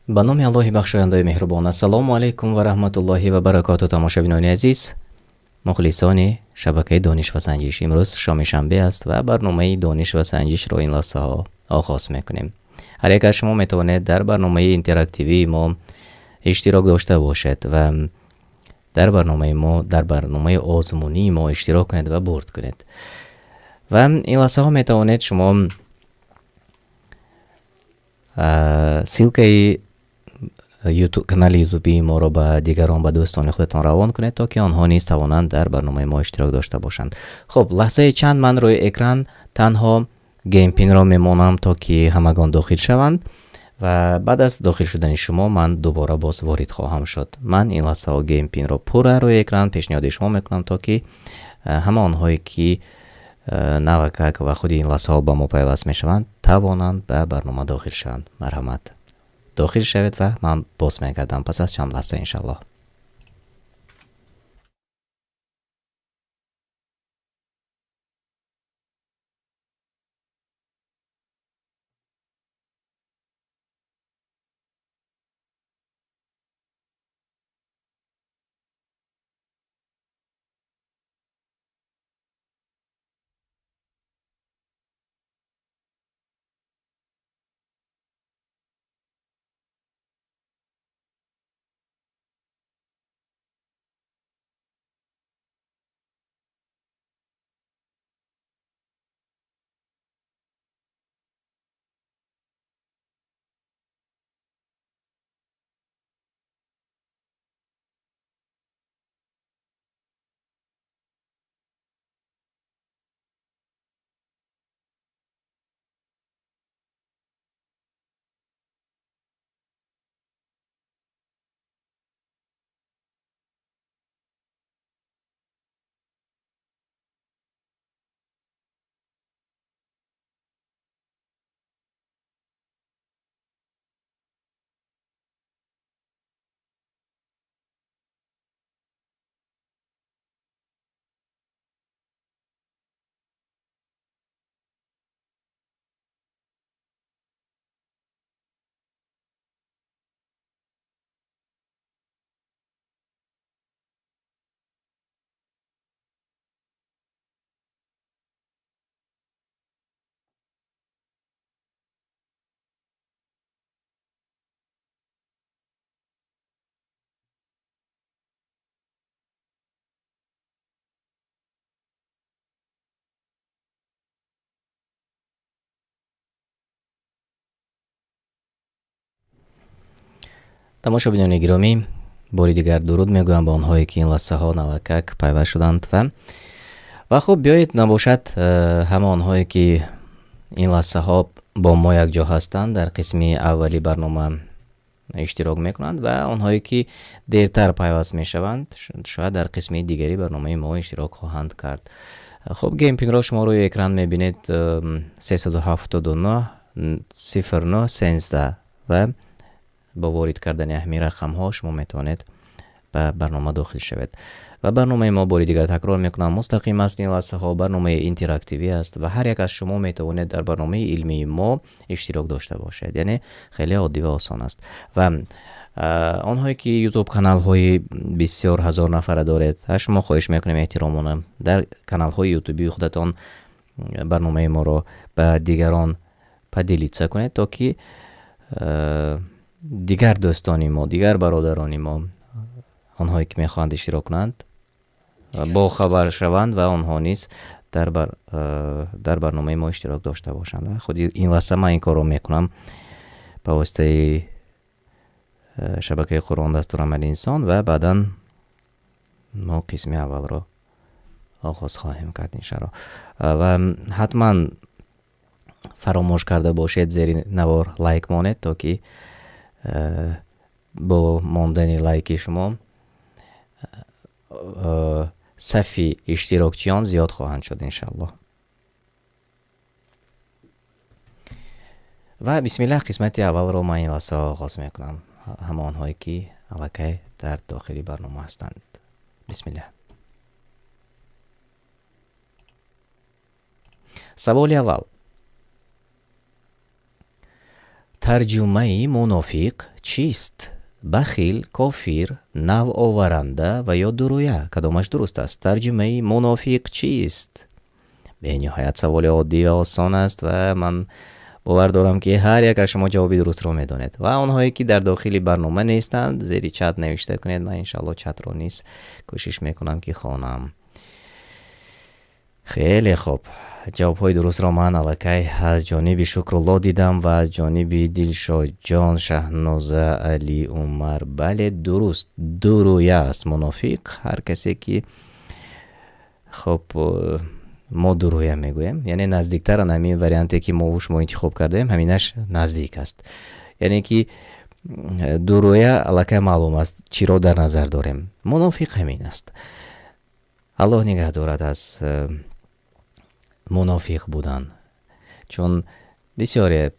Ба номи Аллоҳи бахшояндаи меҳрубон. Ассалому алайкум ва раҳматуллоҳи ва баракоту. Тамошабинони азиз, мухлисони шабакаи Дониш ва Санҷиш, имрӯз шоми шанбе аст ва барномаи Дониш ва Санҷишро ин лаҳзаҳо оғоз мекунем. Ҳар як аз шумо метавонед дар барномаи интерактивии мо иштирок дошта бошед ва дар барномаи мо, дар барномаи озмунии мо иштирок кунед ва бурд кунед. Ва ин лаҳзаҳо метавонед шумо ссылкаи канали ютубии моро ба дигарон, ба дӯстони худатон равон кунед, то ки онҳо низ тавонанд дар барномаи мо иштирок дошта бошанд. Хуб, лаҳзаи чанд ман рӯи экран танҳо game pin-ро мемонам, то ки ҳамагон дохил шаванд, ва баъд аз дохил шудани шумо ман дубора боз ворид хоҳам шуд. Ман ин лаҳзаҳо game pin-ро пурра рӯи экран пешниҳоди шумо мекунам, то ки ҳама онҳое ки навакак ва худи ин лаҳзаҳо ба мо пайваст мешаванд, тавонанд ба барнома дохил шаванд. Марҳамат, дохил шавед ва ман боз мегардам пас аз чанд лаҳза, иншаллоҳ. Тамошобинони гиромӣ, бори дигар дуруд мегӯям ба онҳое ки ин лаҳзаҳо навакак пайваст шуданд. Ва хуб, биёед, набошад, ҳама онҳое ки ин лаҳзаҳо бо мо якҷо ҳастанд, дар қисми аввали барнома иштирок мекунанд, ва онҳое ки дертар пайваст мешаванд, шояд дар қисми дигари барномаи мо иштирок хоҳанд кард. Хуб, game pin-ро шумо рӯи экран мебинед: 379 09 13, ва бо ворид кардани ҳамин рақамҳо шумо метавонед ба барнома дохил шавед. Ва барномаи мо, бори дигар такрор мекунам, мустақим аст ин лаҳзаҳо, барномаи интерактивӣ аст ва ҳар як аз шумо метавонед дар барномаи илмии мо иштирок дошта бошед, яъне хеле оддӣ ва осон аст. Ва онҳое ки ютуб каналҳои бисёр ҳазор нафара доред, аз шумо хоҳиш мекунем эҳтиромона дар каналҳои ютубии худатон барномаи моро ба дигарон поделиться кунед, то ки дигар дӯстони мо, дигар бародарони мо, онҳое ки мехоҳанд иштирок кунанд, бохабар шаванд ва онҳо низ дар барномаи мо иштирок дошта бошанд. Худи ин лаҳза ман ин корро мекунам ба воситаи шабакаи Қуръон дастурамали инсон, ва баъдан мо қисми аввалро оғоз хоҳем кард, иншаалло. Ва ҳатман фаромӯш карда бошед, зери навор лайк монед, то ки бо мондани лайки шумо сафи иштирокчиён зиёд хоҳанд шуд, иншааллоҳ. Ва бисмиллаҳ, қисмати аввалро ман ин лаҳза оғоз мекунам. Ҳама онҳое ки аллакай дар дохили барнома ҳастанд, бисмиллаҳ. Саволи аввал: Тарҷумаи мунофиқ чист? Бахил, кофир, навоваранда ва ё дурӯя? Кадомаш дуруст аст? Тарҷумаи мунофиқ чист? Бениҳоят саволи оддӣ ва осон аст ва ман бовар дорам, ки ҳар як аз шумо ҷавоби дурустро медонед. Ва онҳое, ки дар дохили барнома нестанд, зери чат навишта кунед. Ман иншааллоҳ чатро низ кӯшиш мекунам, ки хонам. Хеле хуб, ҷавобҳои дурустро ман аллакай аз ҷониби Шукрулло дидам ва аз ҷониби Дилшодҷон, Шаҳноза, Али, Умар. Бале, дуруст, дурӯя аст мунофиқ. Ҳар касе ки, хуб, мо дурӯя мегӯем, яъне наздиктар ҳамин варианте, ки мо шумо интихоб кардаем, ҳаминаш наздик аст. Яъне ки дурӯя аллакай маълум аст, чиро дар назар дорем. Мунофиқ ҳамин аст. Аллоҳ нигаҳ дорад аз мунофиқ будан, чун бисёре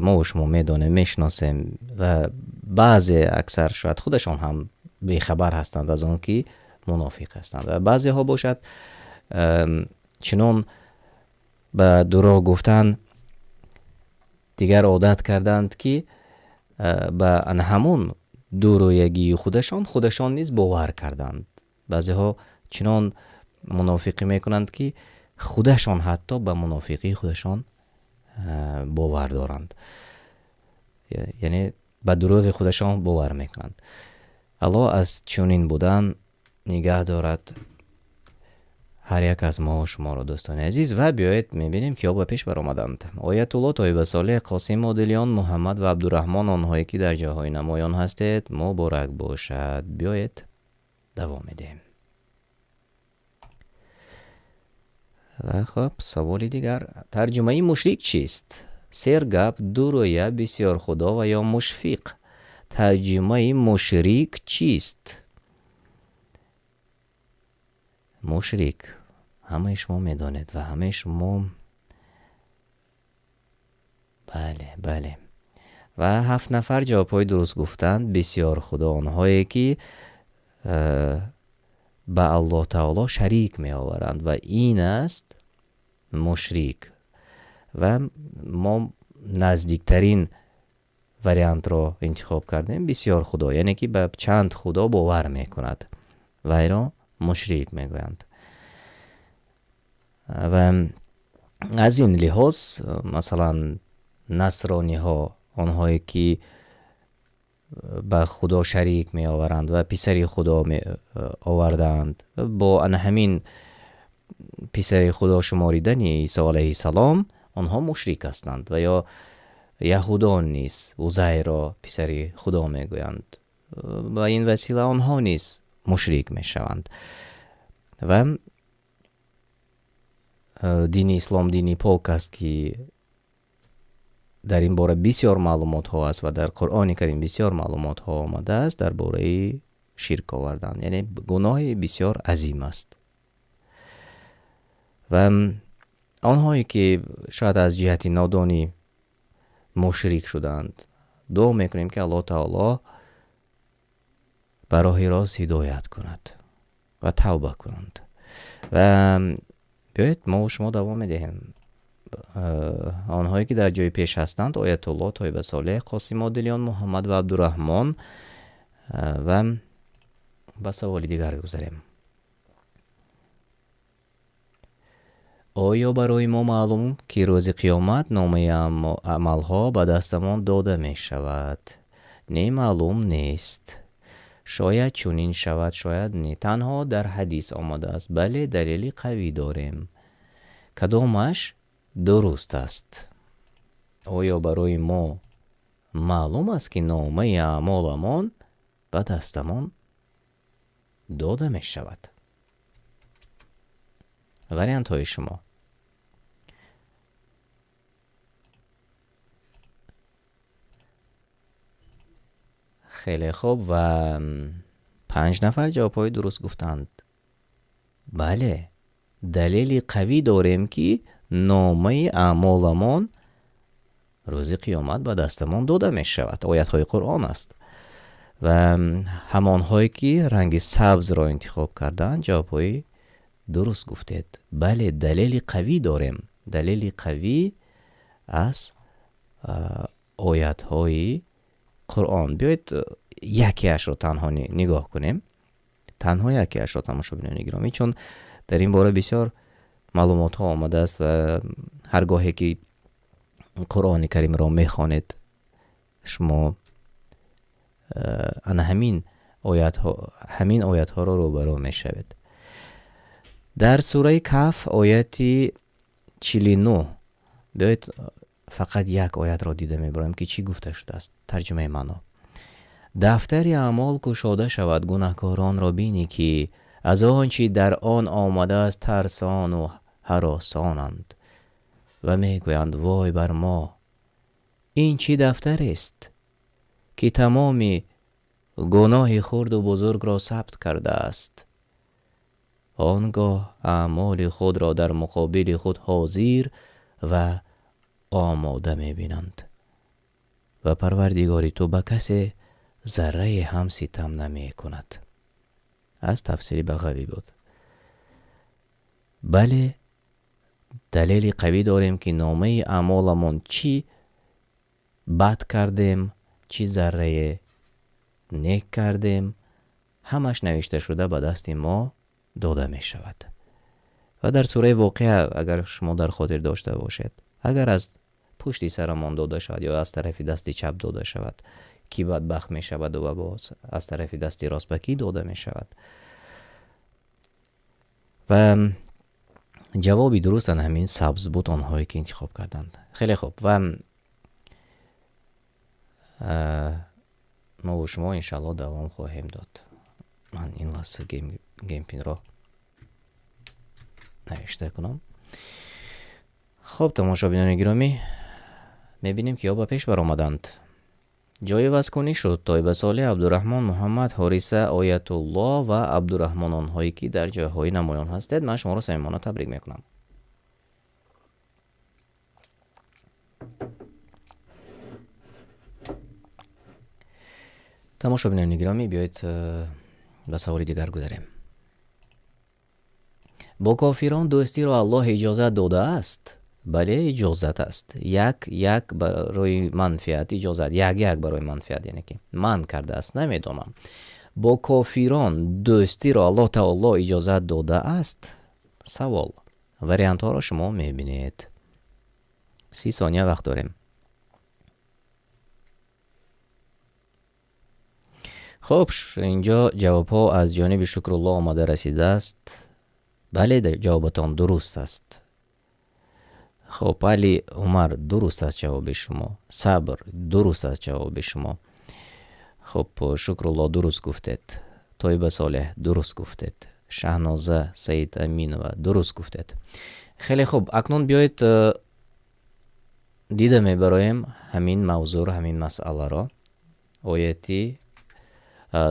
мо шумо медонем, мешиносем ва баъзе, аксар шояд худашон ҳам бехабар ҳастанд аз он ки мунофиқ ҳастанд, ва баъзеҳо бошад, чунон ба дурӯғ гуфтан дигар одат карданд, ки ба ана ҳамон дурӯягии худашон худашон низ бовар карданд. Баъзеҳо чунон мунофиқӣ мекунанд, ки худашон ҳатто ба мунофиқии худашон бовар доранд, яъне ба дурӯғи худашон бовар мекунанд. Аллоҳ аз чунин будан нигаҳ дорад ҳар як аз мо шуморо, дӯстони азиз. Ва биёед мебинем, киҳо ба пеш баромаданд: Оятулло, Тоиба, Солеҳ, Қосим, Одилён, Муҳаммад ва Абдураҳмон. Онҳое, ки дар ҷойҳои намоён ҳастед, муборак бошад. Биёед, давом медиҳем. Ва хуб, саволи дигар: тарҷумаи мушрик чист? Сергап, дурӯя, бисёр худо ва ё мушфиқ? Тарҷумаи мушрик чист? Мушрик ҳамаи шумо медонед ва ҳамаи шумо, бале, бале. Ва ҳафт нафар ҷавобҳои дуруст гуфтанд: бисёр худо, онҳое ки ба Аллоҳ таоло шарик меоваранд, ва ин аст мушрик. Ва мо наздиктарин вариантро интихоб кардем: бисёр худо, яъне ки ба чанд худо бовар мекунад, вайро мушрик мегӯянд. Ва аз ин лиҳоз, масалан, насрониҳо, онҳое ки ба худо шарик меоваранд ва писари худо овардаанд, бо ана ҳамин писари худо шуморидани Исо алайҳиссалом онҳо мушрик ҳастанд. Ва ё яҳудон низ Узайро писари худо мегӯянд, ба ин васила онҳо низ мушрик мешаванд. Ва дини ислом дини пок аст, ки дар ин бора бисёр маълумотҳо аст ва дар Қуръони Карим бисёр маълумотҳо омадааст дар бораи ширк овардан, яъне гуноҳи бисёр азим аст. Ва онҳое ки шояд аз ҷиҳати нодонӣ мушрик шуданд, дуо мекунем, ки Аллоҳ таоло ба роҳи рост ҳидоят кунад ва тавба кунанд. Ва биёед, мо шумо давом медиҳем. Онҳое ки дар ҷои пеш ҳастанд: Оятулло, Тоиба, Солеҳ, Қосим, Одилён, Муҳаммад ва Абдураҳмон. Ва ба саволи дигар гузарем. Оё барои мо маълум, ки рӯзи қиёмат номаи амалҳо ба дастамон дода мешавад? Не, маълум нест. Шояд чунин шавад, шояд не. Танҳо дар ҳадис омадааст. Бале, далели қавӣ дорем. Кадомаш дуруст аст? Оё барои мо маълум аст, ки номаи аъмоламон ба дастамон дода мешавад? Вариантҳои шумо. Хеле хуб, ва панҷ нафар ҷавобҳои дуруст гуфтанд. Бале, далели қавӣ дорем, ки номаи аъмоламон рӯзи қиёмат ба дастамон дода мешавад. Оятҳои Қуръон аст. Ва ҳамонҳое ки ранги сабзро интихоб карданд, ҷавобҳои дуруст гуфтед. Бале, далели қавӣ дорем. Далели қавӣ аз Оятҳои Қуръон. Биёед, якеашро танҳо нигоҳ кунем, танҳо якеашро, тамошобинони гиромӣ, чун дар ин бора бисёр маълумотҳо омадааст ва ҳар гоҳе ки Қуръони Каримро мехонед, шумо ана ҳамин оятҳо, ҳамин оятҳоро рӯбарӯ мешавед. Дар сураи Каҳф, ояти 49, биёед, фақат як оятро дида мебарам, ки чӣ гуфта шудааст. Тарҷумаи маъно: дафтари аъмол кушода шавад, гунаҳкоронро бинӣ, ки аз он чӣ дар он омадааст тарсону ҳаросонанд ва мегӯянд: вой бар мо, ин чӣ дафтарест, ки тамоми гуноҳи хурду бузургро сабт кардааст. Он гоҳ аъмоли худро дар муқобили худ ҳозир ва омода мебинанд ва Парвардигори ту ба касе заррае ҳам ситам намекунад. Аз тафсири Бағавӣ буд. Бале, далели қавӣ дорем, ки номаи аъмоламон, чӣ бад кардем, чӣ заррае нек кардем, ҳамаш навишта шуда ба дасти мо дода мешавад. Ва дар сураи Воқеа, агар шумо дар хотир дошта бошед, агар аз пушти сарамон дода шавад ё аз тарафи дасти чап дода шавад, кӣ бадбахт мешавад ва боз аз тарафи дасти рост ба кӣ дода мешавад? Ва ҷавоби дуруст ана ҳамин сабз буд, онҳое ки интихоб карданд. Хеле хуб, ва мо шумо иншаллоҳ давом хоҳем дод. Ман ин лаҳза game pin ро навишта кунам. Хуб, тамошобинони гиромӣ, мебинем, ки ё ба пеш баромаданд. Ҷои вазкунӣ шуд: Тойба Солеҳ, Абдураҳмон, Муҳаммад, Ҳориса, Оятуллоҳ ва Абдураҳмон. Онҳое ки дар ҷойҳои намоён ҳастед, ман шуморо самимона табрик мекунам. Тамошобинони гиромӣ, биёед, ба саволи дигар гузарем. Бо кофирон дӯстиро Аллоҳ иҷозат додааст? Бале, иҷозат аст. Як як барои манфиат иҷозат, як як барои манфиат, яъне ки манъ кардааст, намедонам. Бо кофирон дӯстиро Аллоҳ таоло иҷозат додааст? Савол. Вариантҳоро шумо мебинед. 30 сония вақт дорем. Хуб, инҷо ҷавобҳо аз ҷониби Шукрулло омада расидааст. Бале, ҷавобатон дуруст аст. Хуб, Али Умар, дуруст аст ҷавоби шумо. Сабр, дуруст аст ҷавоби шумо. Хуб, Шукрулло, дуруст гуфтед. Тойба Солеҳ, дуруст гуфтед. Шаҳноза Саид Аминова, дуруст гуфтед. Хеле хуб, акнун биёед, дида мебароем ҳамин мавзӯъро, ҳамин масъаларо. Ояти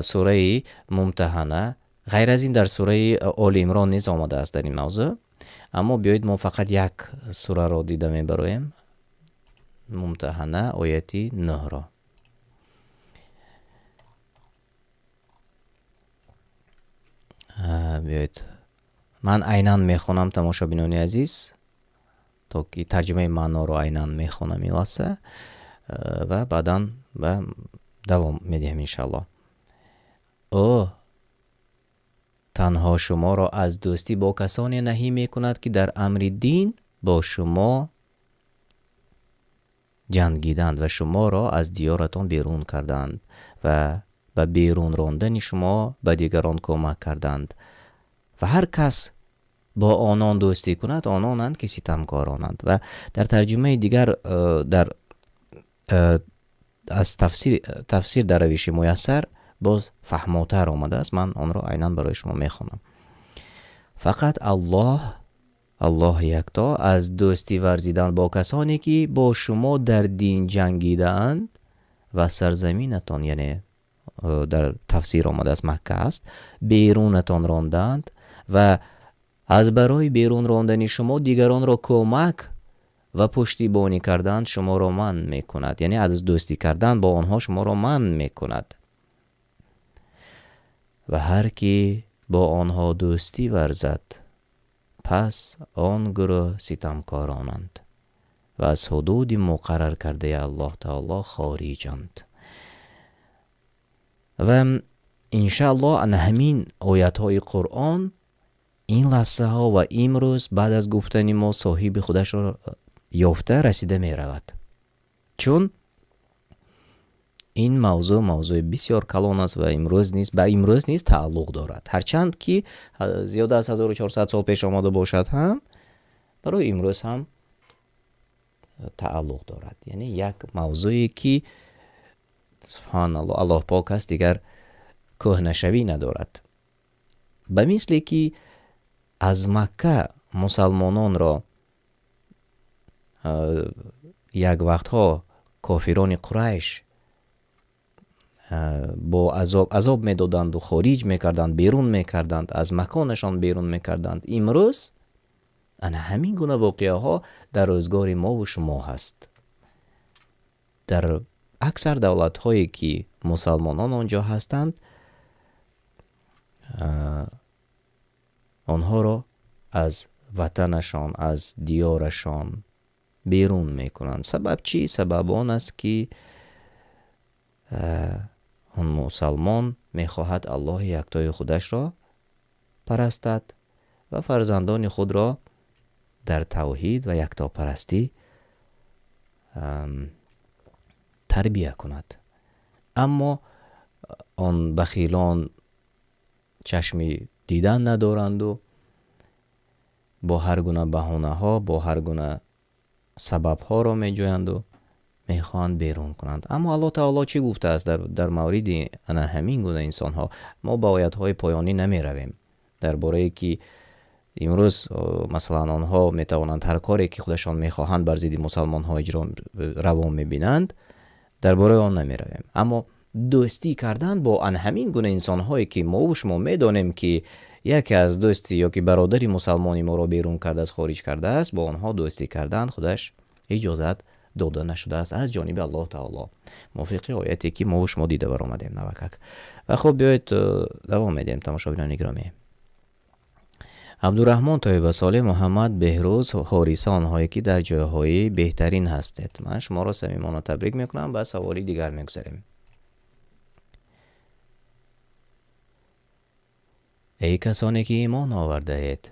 сураи Мумтаҳана. Ғайр аз ин, дар сураи Оли Имрон низ омадааст дар ин мавзӯъ, аммо биёед, мо фақат як сураро дида мебароем, Мумтаҳана, ояти 9-ро. Биёед, ман айнан мехонам, тамошобинони азиз, то ки тарҷумаи маъноро айнан мехонам ин лаҳза ва баъдан ба давом медиҳем, иншаллоҳ. Ӯ танҳо шуморо аз дӯстӣ бо касоне наҳӣ мекунад, ки дар амри дин бо шумо ҷангиданд ва шуморо аз диёратон берун карданд ва ба берун рондани шумо ба дигарон кӯмак карданд. Ва ҳар кас бо онон дӯстӣ кунад, ононанд ки ситамкоронанд. Ва дар тарҷумаи дигар, дар аз тафсир дар равиши муяссар боз фаҳмотар омадааст. Ман онро айнан барои шумо мехонам. Фақат Аллоҳ, Аллоҳ якто, аз дӯстӣ варзидан бо касоне ки бо шумо дар дин ҷангидаанд ва сарзаминатон, яъне дар тафсир омадааст, Макка аст, берунатон рондаанд ва аз барои берун рондани шумо дигаронро кӯмак ва пуштибонӣ кардан шуморо манъ мекунад, яъне аз дӯстӣ кардан бо онҳо шуморо манъ мекунад. Ва ҳар ки бо онҳо дӯстӣ варзад, пас он гурӯҳ ситамкоронанд. ва аз ҳудуди муқарраркардаи Аллоҳ Таоло хориҷанд. Ва иншааллоҳ ана ҳамин оятҳои Қуръон ин лаҳзаҳо ва имрӯз баъд аз гуфтани мо соҳиби худашро ёфта расида меравад. Чун ин мавзӯъ мавзӯи бисёр калон аст ва имрӯз низ ба имрӯз низ тааллуқ дорад. Ҳарчанд ки зиёда аз 1400 сол пеш омода бошад ҳам, барои имрӯз ҳам тааллуқ дорад. Яъне як мавзӯе ки субҳаналлоҳ, Аллоҳ пок аст, дигар кӯҳнашавӣ надорад. Ба мисле ки аз Макка мусалмононро як вақтҳо кофирони Қурайш бо азоб медоданду, хориҷ мекарданд, берун мекарданд, аз маконашон берун мекарданд. Имрӯз ана ҳамин гуна воқеаҳо дар рӯзгори мову шумо ҳаст. Дар аксар давлатҳое ки мусалмонон он ҷо ҳастанд, онҳоро аз ватанашон, аз диёрашон берун мекунанд. Сабаб чӣ? Сабаб он аст ки он мусалмон мехоҳад Аллоҳи яктои худашро парастад ва фарзандони худро дар тавҳид ва яктопарастӣ тарбия кунад. Аммо он бахилон чашми дидан надоранду бо ҳар гуна баҳонаҳо, бо ҳар гуна сабабҳоро меҷӯянду мехоҳанд берун кунанд. Аммо Аллоҳ Таоло чӣ гуфтааст дар мавриди ана ҳамин гуна инсонҳо? Мо ба оятҳои поёнӣ намеравем. Дар борае ки имрӯз масалан онҳо метавонанд ҳар коре ки худашон мехоҳанд бар зидди мусалмонҳо иҷро равон мебинанд, дар бораи он намеравем. Аммо дӯстӣ кардан бо ана ҳамин гуна инсонҳое ки мову шумо медонем ки яке аз дӯсти ё ки бародари мусалмони моро берун кардааст, хориҷ кардааст, бо онҳо дӯстӣ кардан худаш иҷозат дода нашудааст аз ҷониби Аллоҳ Таоло, мувофиқи ояте ки мову шумо дида баромадем навакак. Ва хуб, биёед давом медиҳем, тамошобинони гиромӣ. Абдураҳмон, Тоиба, Солеҳ, Муҳаммад, Беҳрӯз, Ҳориса, онҳое ки дар ҷойҳои беҳтарин ҳастед, ман шуморо самимона табрик мекунам. Ба саволи дигар мегузарем. Эй касоне ки имон овардаед,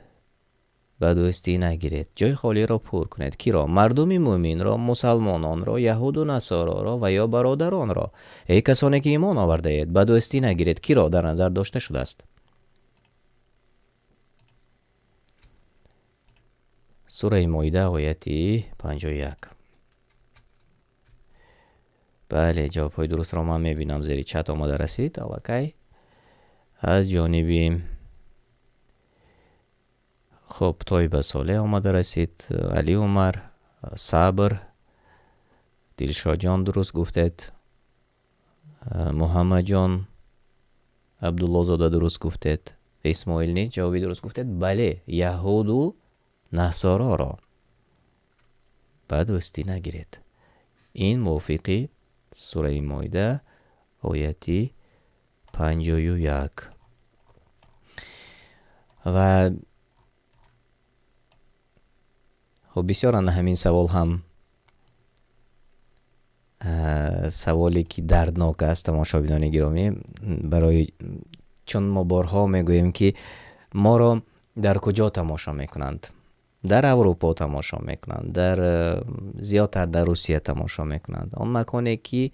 ба дӯстӣ нагиред, ҷойи холиро пур кунед. Киро? Мардуми мӯминро, мусалмононро, яҳуду насороро ва ё бародаронро. Эй касоне ки имон овардаед, ба дӯстӣ нагиред. Киро дар назар дошта шудааст? Сураи Моида, ояти 51. Бале, ҷавобҳои дурустро ман мебинам, зери чат омада расид аллакай аз ҷониби хуб Тойба Солеҳ омада расид, Али Умар, Сабр, Дилшодҷон дуруст гуфтед, Муҳаммадҷон Абдуллозода дуруст гуфтед, Исмоил низ ҷавоби дуруст гуфтед. Бале, яҳуду насороро ба дӯстӣ нагиред. Ин мувофиқи сураи Моида ояти 51. Ва хуб, бисёр ана ҳамин савол ҳам саволе ки дарднок аст, тамошобинони гиромӣ, барои чун мо борҳо мегӯем ки моро дар куҷо тамошо мекунанд? Дар Аврупо тамошо мекунанд, дар зиёдтар дар Русия тамошо мекунанд. Он маконе ки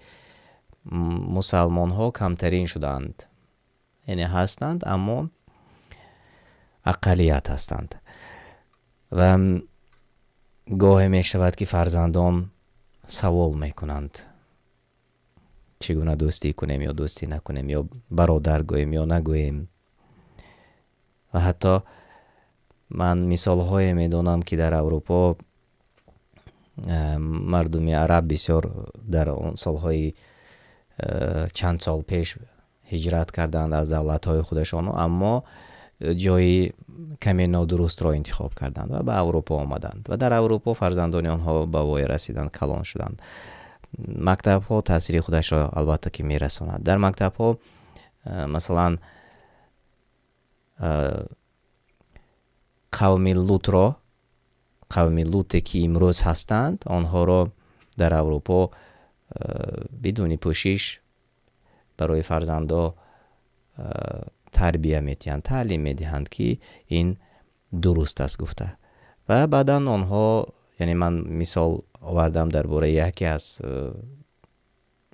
мусалмонҳо камтарин шудаанд, яъне ҳастанд, аммо ақаллият ҳастанд. Ва гоҳе мешавад ки фарзандон савол мекунанд, чӣ гуна дӯстӣ кунем ё дӯстӣ накунем, ё бародар гӯем ё нагӯем. Ва ҳатто ман мисолҳое медонам ки дар Аврупо мардуми араб бисёр дар он солҳои чанд сол пеш ҳиҷрат карданд аз давлатҳои худашон, аммо ҷои каме нодурустро интихоб карданд ва ба Аврупо омаданд. Ва дар Аврупо фарзандони онҳо ба воя расиданд, калон шуданд. Мактабҳо таъсири худашро албатта ки мерасонад. Дар мактабҳо масалан қавми Лутро, Қавми Луте, ки имрӯз ҳастанд, онҳоро дар Аврупо бидуни пӯшиш барои фарзандо тарбия медиҳанд, таълим медиҳанд, ки ин дуруст аст гуфта. Ва баъдан онҳо, яъне ман мисол овардам дар бораи яке аз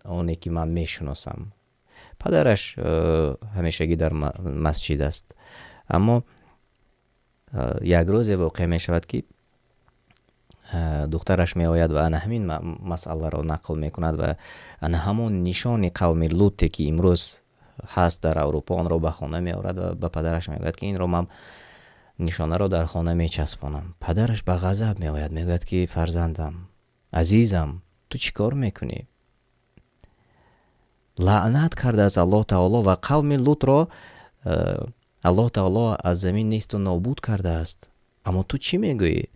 оне ки ман мешиносам. Падараш ҳамешагӣ дар масҷид аст, аммо як рӯзе воқеа мешавад, ки духтараш меояд ва ана ҳамин масъаларо нақл мекунад ва ана ҳамон нишони қавми Луте, ки имрӯз ҳаст дар Аврупо, онро ба хона меорад ва ба падараш мегӯяд, ки инро ман нишонаро дар хона мечаспонам. Падараш ба ғазаб меояд, мегӯяд, ки фарзандам, азизам, ту чӣ кор мекунӣ? Лаънат кардааст Аллоҳ таоло ва қавми Лутро Аллоҳ таоло аз замин несту нобуд кардааст, аммо ту чӣ мегӯӣ?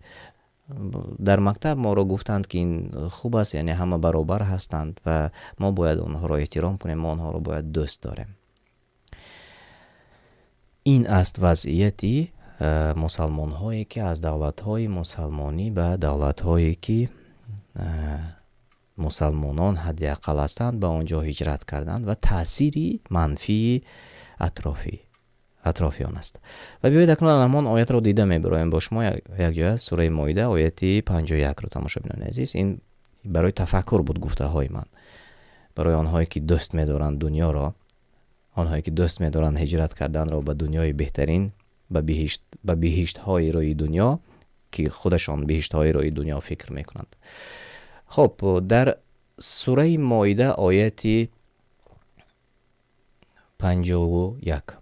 Дар мактаб моро гуфтанд, ки ин хуб аст, яъне ҳама баробар ҳастанд ва мо бояд онҳоро эҳтиром кунем, мо онҳоро бояд дӯст дорем. Ин аст вазъияти мусалмонҳое, ки аз давлатҳои мусалмонӣ ба давлатҳое, ки мусалмонон ҳадди ақал ҳастанд, ба он ҷо ҳиҷрат карданд ва таъсири манфии атрофиён аст. Ва биёед, акнун ҳамон оятро дида мебароем бо шумо якҷоя, сураи Моида, ояти 51-ро. Тамошобинони азиз, ин барои тафаккур буд гуфтаҳои ман, барои онҳое, ки дӯст медоранд дунёро, онҳое, ки дӯст медоранд ҳиҷрат карданро ба дунёи беҳтарин, ба биҳишт, ба биҳиштҳои рӯи дунё, ки худашон биҳиштҳои рӯи дунё фикр мекунанд. Хуб, дар сураи Моида, ояти 51: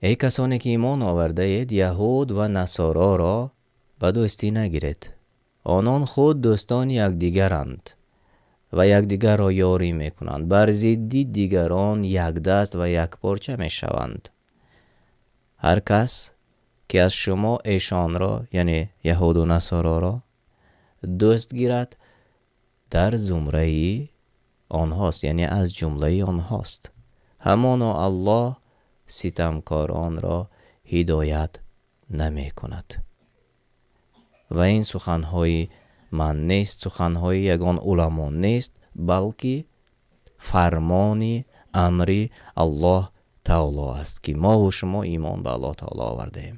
эй касоне, ки имон овардаед, яҳуд ва насороро ба дӯстӣ нагиред. Онон худ дӯстони якдигаранд ва якдигарро ёрӣ мекунанд, бар зидди дигарон якдаст ва якпорча мешаванд. Ҳар кас, ки аз шумо эшонро, яъне яҳуду насороро, дӯст гирад, дар зумраи онҳост, яъне аз ҷумлаи онҳост. Ҳамоно Аллоҳ ситамкоронро ҳидоят намекунад. Ва ин суханҳои ман нест, суханҳои ягон уламо нест, балки фармони амри Аллоҳ таоло аст, ки мову шумо имон ба Аллоҳ таоло овардаем.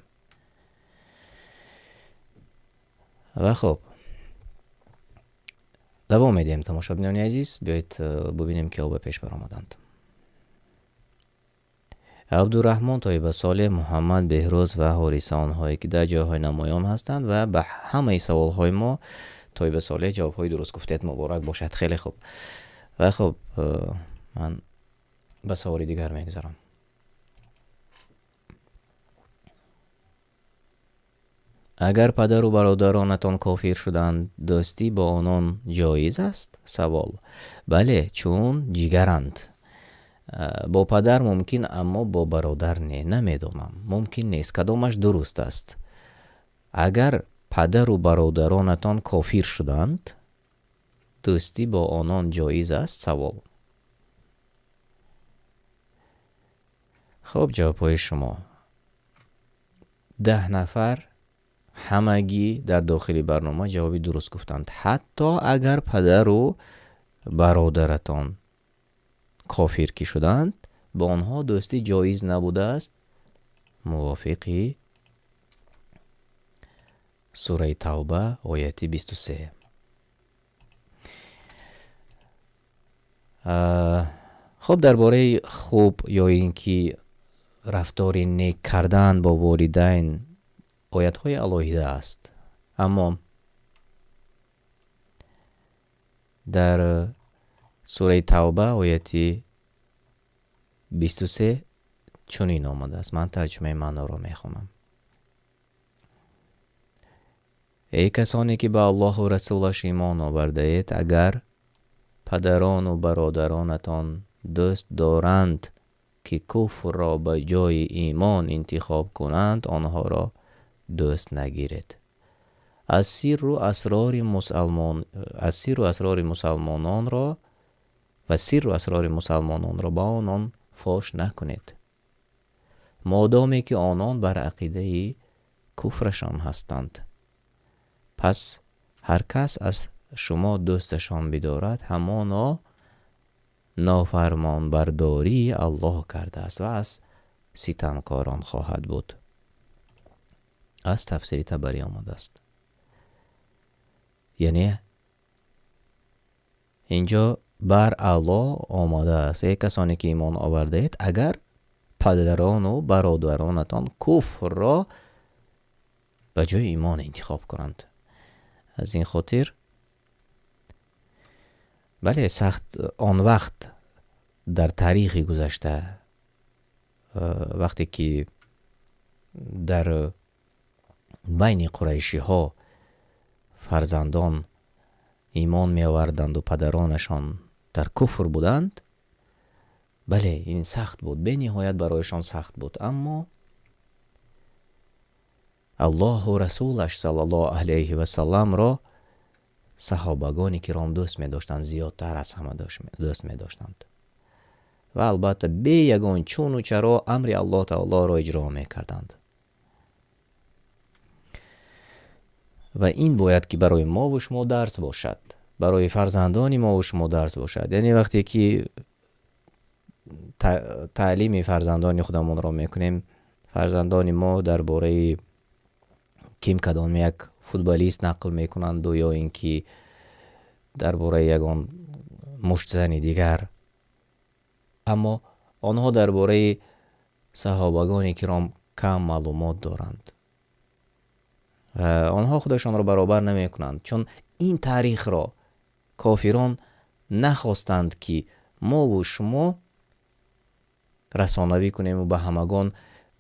Ва хуб, давом медиҳем, тамошобинони азиз. Биёед бубинем, киҳо ба пеш баромаданд. Абдураҳмон, Тоиба, Солеҳ, Муҳаммад, Беҳрӯз ва Ҳориса, онҳое, ки дар ҷойҳои намоён ҳастанд. Ва ба ҳамаи саволҳои мо, Тоиба, Солеҳ, ҷавобҳои дуруст гуфтед, муборак бошад, хеле хуб. Ва хуб, ман ба саволи дигар мегузарам. Агар падару бародаронатон кофир шуданд, дӯстӣ бо онон ҷоиз аст? Савол. Бале, чун ҷигаранд. Бо падар мумкин, аммо бо бародар не, намедонам. Мумкин нест. Кадомаш дуруст аст? Агар падару бародаронатон кофир шуданд, дӯстӣ бо онон ҷоиз аст? Савол. Хуб, ҷавобҳои шумо. 10 нафар ҳамагӣ дар дохили барнома ҷавоби дуруст гуфтанд. Ҳатто агар падару бародаратон кофир ки шуданд, бо онҳо дӯстӣ ҷоиз набудааст, мувофиқи сураи Тавба, ояти 23. Хуб, дар бораи хуб ё ин ки рафтори нек кардан бо волидайн оятҳои алоҳида аст, аммо дар сураи Тавба, ояти 23 чунин омадааст. Ман тарҷумаи маъноро мехонам. Эй касоне, ки ба Аллоҳу расулаш имон овардаед, агар падарону бародаронатон дӯст доранд, ки куфрро ба ҷои имон интихоб кунанд, онҳоро дӯст нагиред. Аз сирру асрори мусалмон, аз сирру асрори мусалмононро ва сирру асрори мусалмононро ба онон фош накунед, модоме ки онон бар ақидаи куфрашон ҳастанд. Пас ҳар кас аз шумо дӯсташон бидорад, ҳамоно нофармонбардории Аллоҳ кардааст ва аз ситамкорон хоҳад буд. Аз тафсири Табарӣ омадааст. Яъне инҷо бар Аллоҳ омадааст: эй касоне ки имон овардаед, агар падарону бародаронатон куфрро ба ҷои имон интихоб кунанд. Аз ин хотир бале, сахт он вақт дар таърихи гузашта, вақте ки дар байни қурайшиҳо фарзандон имон меоварданду падаронашон дар куфр буданд, бале, ин сахт буд, бениҳоят барояшон сахт буд. Аммо Аллоҳу расулаш саллаллоҳу алайҳи васалламро саҳобагони киром дӯст медоштанд, зиёдтар аз ҳама дӯст медоштанд ва албатта бе ягон чуну чаро амри Аллоҳ таолоро иҷро мекарданд. Ва ин бояд ки барои мову шумо дарс бошад, барои фарзандони мову шумо дарс бошад. Яъне вақте ки таълими фарзандони худамонро мекунем, фарзандони мо дар бораи ким кадом як футболист нақл мекунанду ё ин ки дар бораи ягон муштзани дигар, аммо онҳо дар бораи саҳобагони киром кам маълумот доранд. Онҳо худашонро баробар намекунанд, чун ин таърихро кофирон нахостанд ки мову шумо расонавӣ кунем ва ба ҳамагон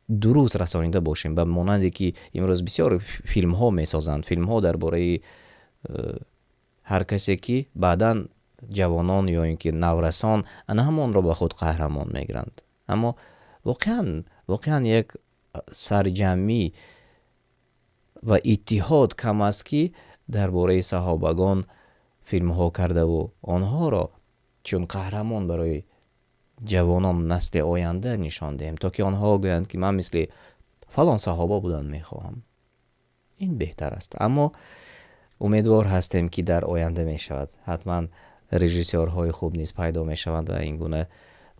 дуруст расонида бошем. Ба монанде ки имрӯз бисёр филмҳо месозанд, филмҳо дар бораи ҳар касе ки баъдан ҷавонон ё ин ки наврасон ана ҳамонро ба худ қаҳрамон мегиранд. Аммо воқеан як сарҷамӣ ва иттиҳод кам аст ки дар бораи саҳобагон филмҳо кардаву онҳоро чун қаҳрамон барои ҷавонон насли оянда нишон диҳем, то ки онҳо гӯянд ки ман мисли фалон саҳоба будан мехоҳам. Ин беҳтар аст. Аммо умедвор ҳастем ки дар оянда мешавад. Ҳатман режиссёрҳои хуб низ пайдо мешаванд ва ин гуна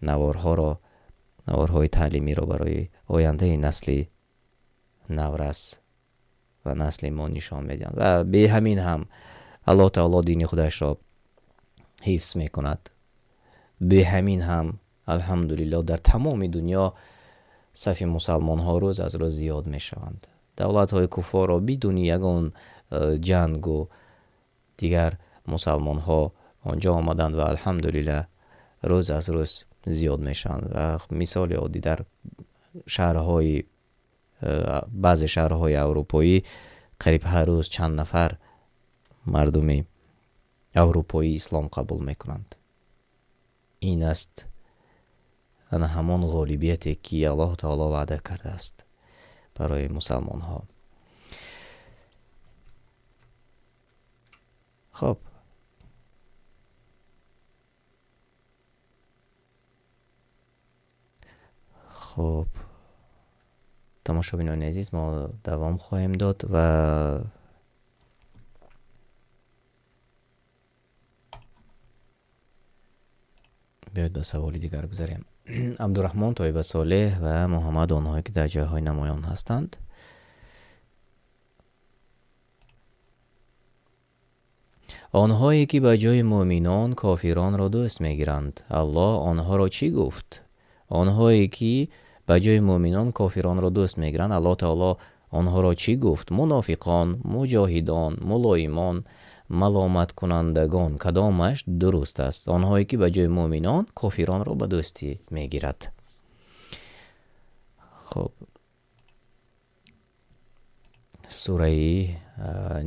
наворҳои таълимиро барои ояндаи насли наврас ва насли мо нишон медиҳанд. Ва бе ҳамин ҳам Аллоҳ таоло дини худашро ҳифз мекунад. Бе ҳамин ҳам алҳамдулиллоҳ дар тамоми дунё сафи мусалмонҳо рӯз аз рӯз зиёд мешаванд. Давлатҳои куффорро бидуни ягон ҷангу дигар мусалмонҳо онҷо омаданд ва алҳамдулиллоҳ рӯз аз рӯз зиёд мешаванд. Ва мисоли оддӣ дар баъзе шаҳрҳои аврупоӣ қариб ҳар рӯз чанд нафар мардуми аврупоӣ ислом қабул мекунанд. Ин аст ана ҳамон ғолибияте ки Аллоҳ таоло ваъда кардааст барои мусалмонҳо. Хоб, хоб, тамошобинони азиз, мо давом хоҳем дод ва биёед ба саволи дигар гузарем. Абдураҳмон, Тоиба Солеҳ ва Муҳаммад, онҳое ки дар ҷойҳои намоён ҳастанд. Онҳое ки ба ҷои муъминон кофиронро дӯст мегиранд, Аллоҳ онҳоро чӣ гуфт? Онҳое ки ба ҷои муъминон кофиронро дӯст мегиранд, Аллоҳ таоло онҳоро чӣ гуфт? Мунофиқон, муҷоҳидон, мулоимон, маломаткунандагон, кадомаш дуруст аст? Онҳое ки ба ҷои муъминон кофиронро ба дӯстӣ мегирад. Хоб, сураи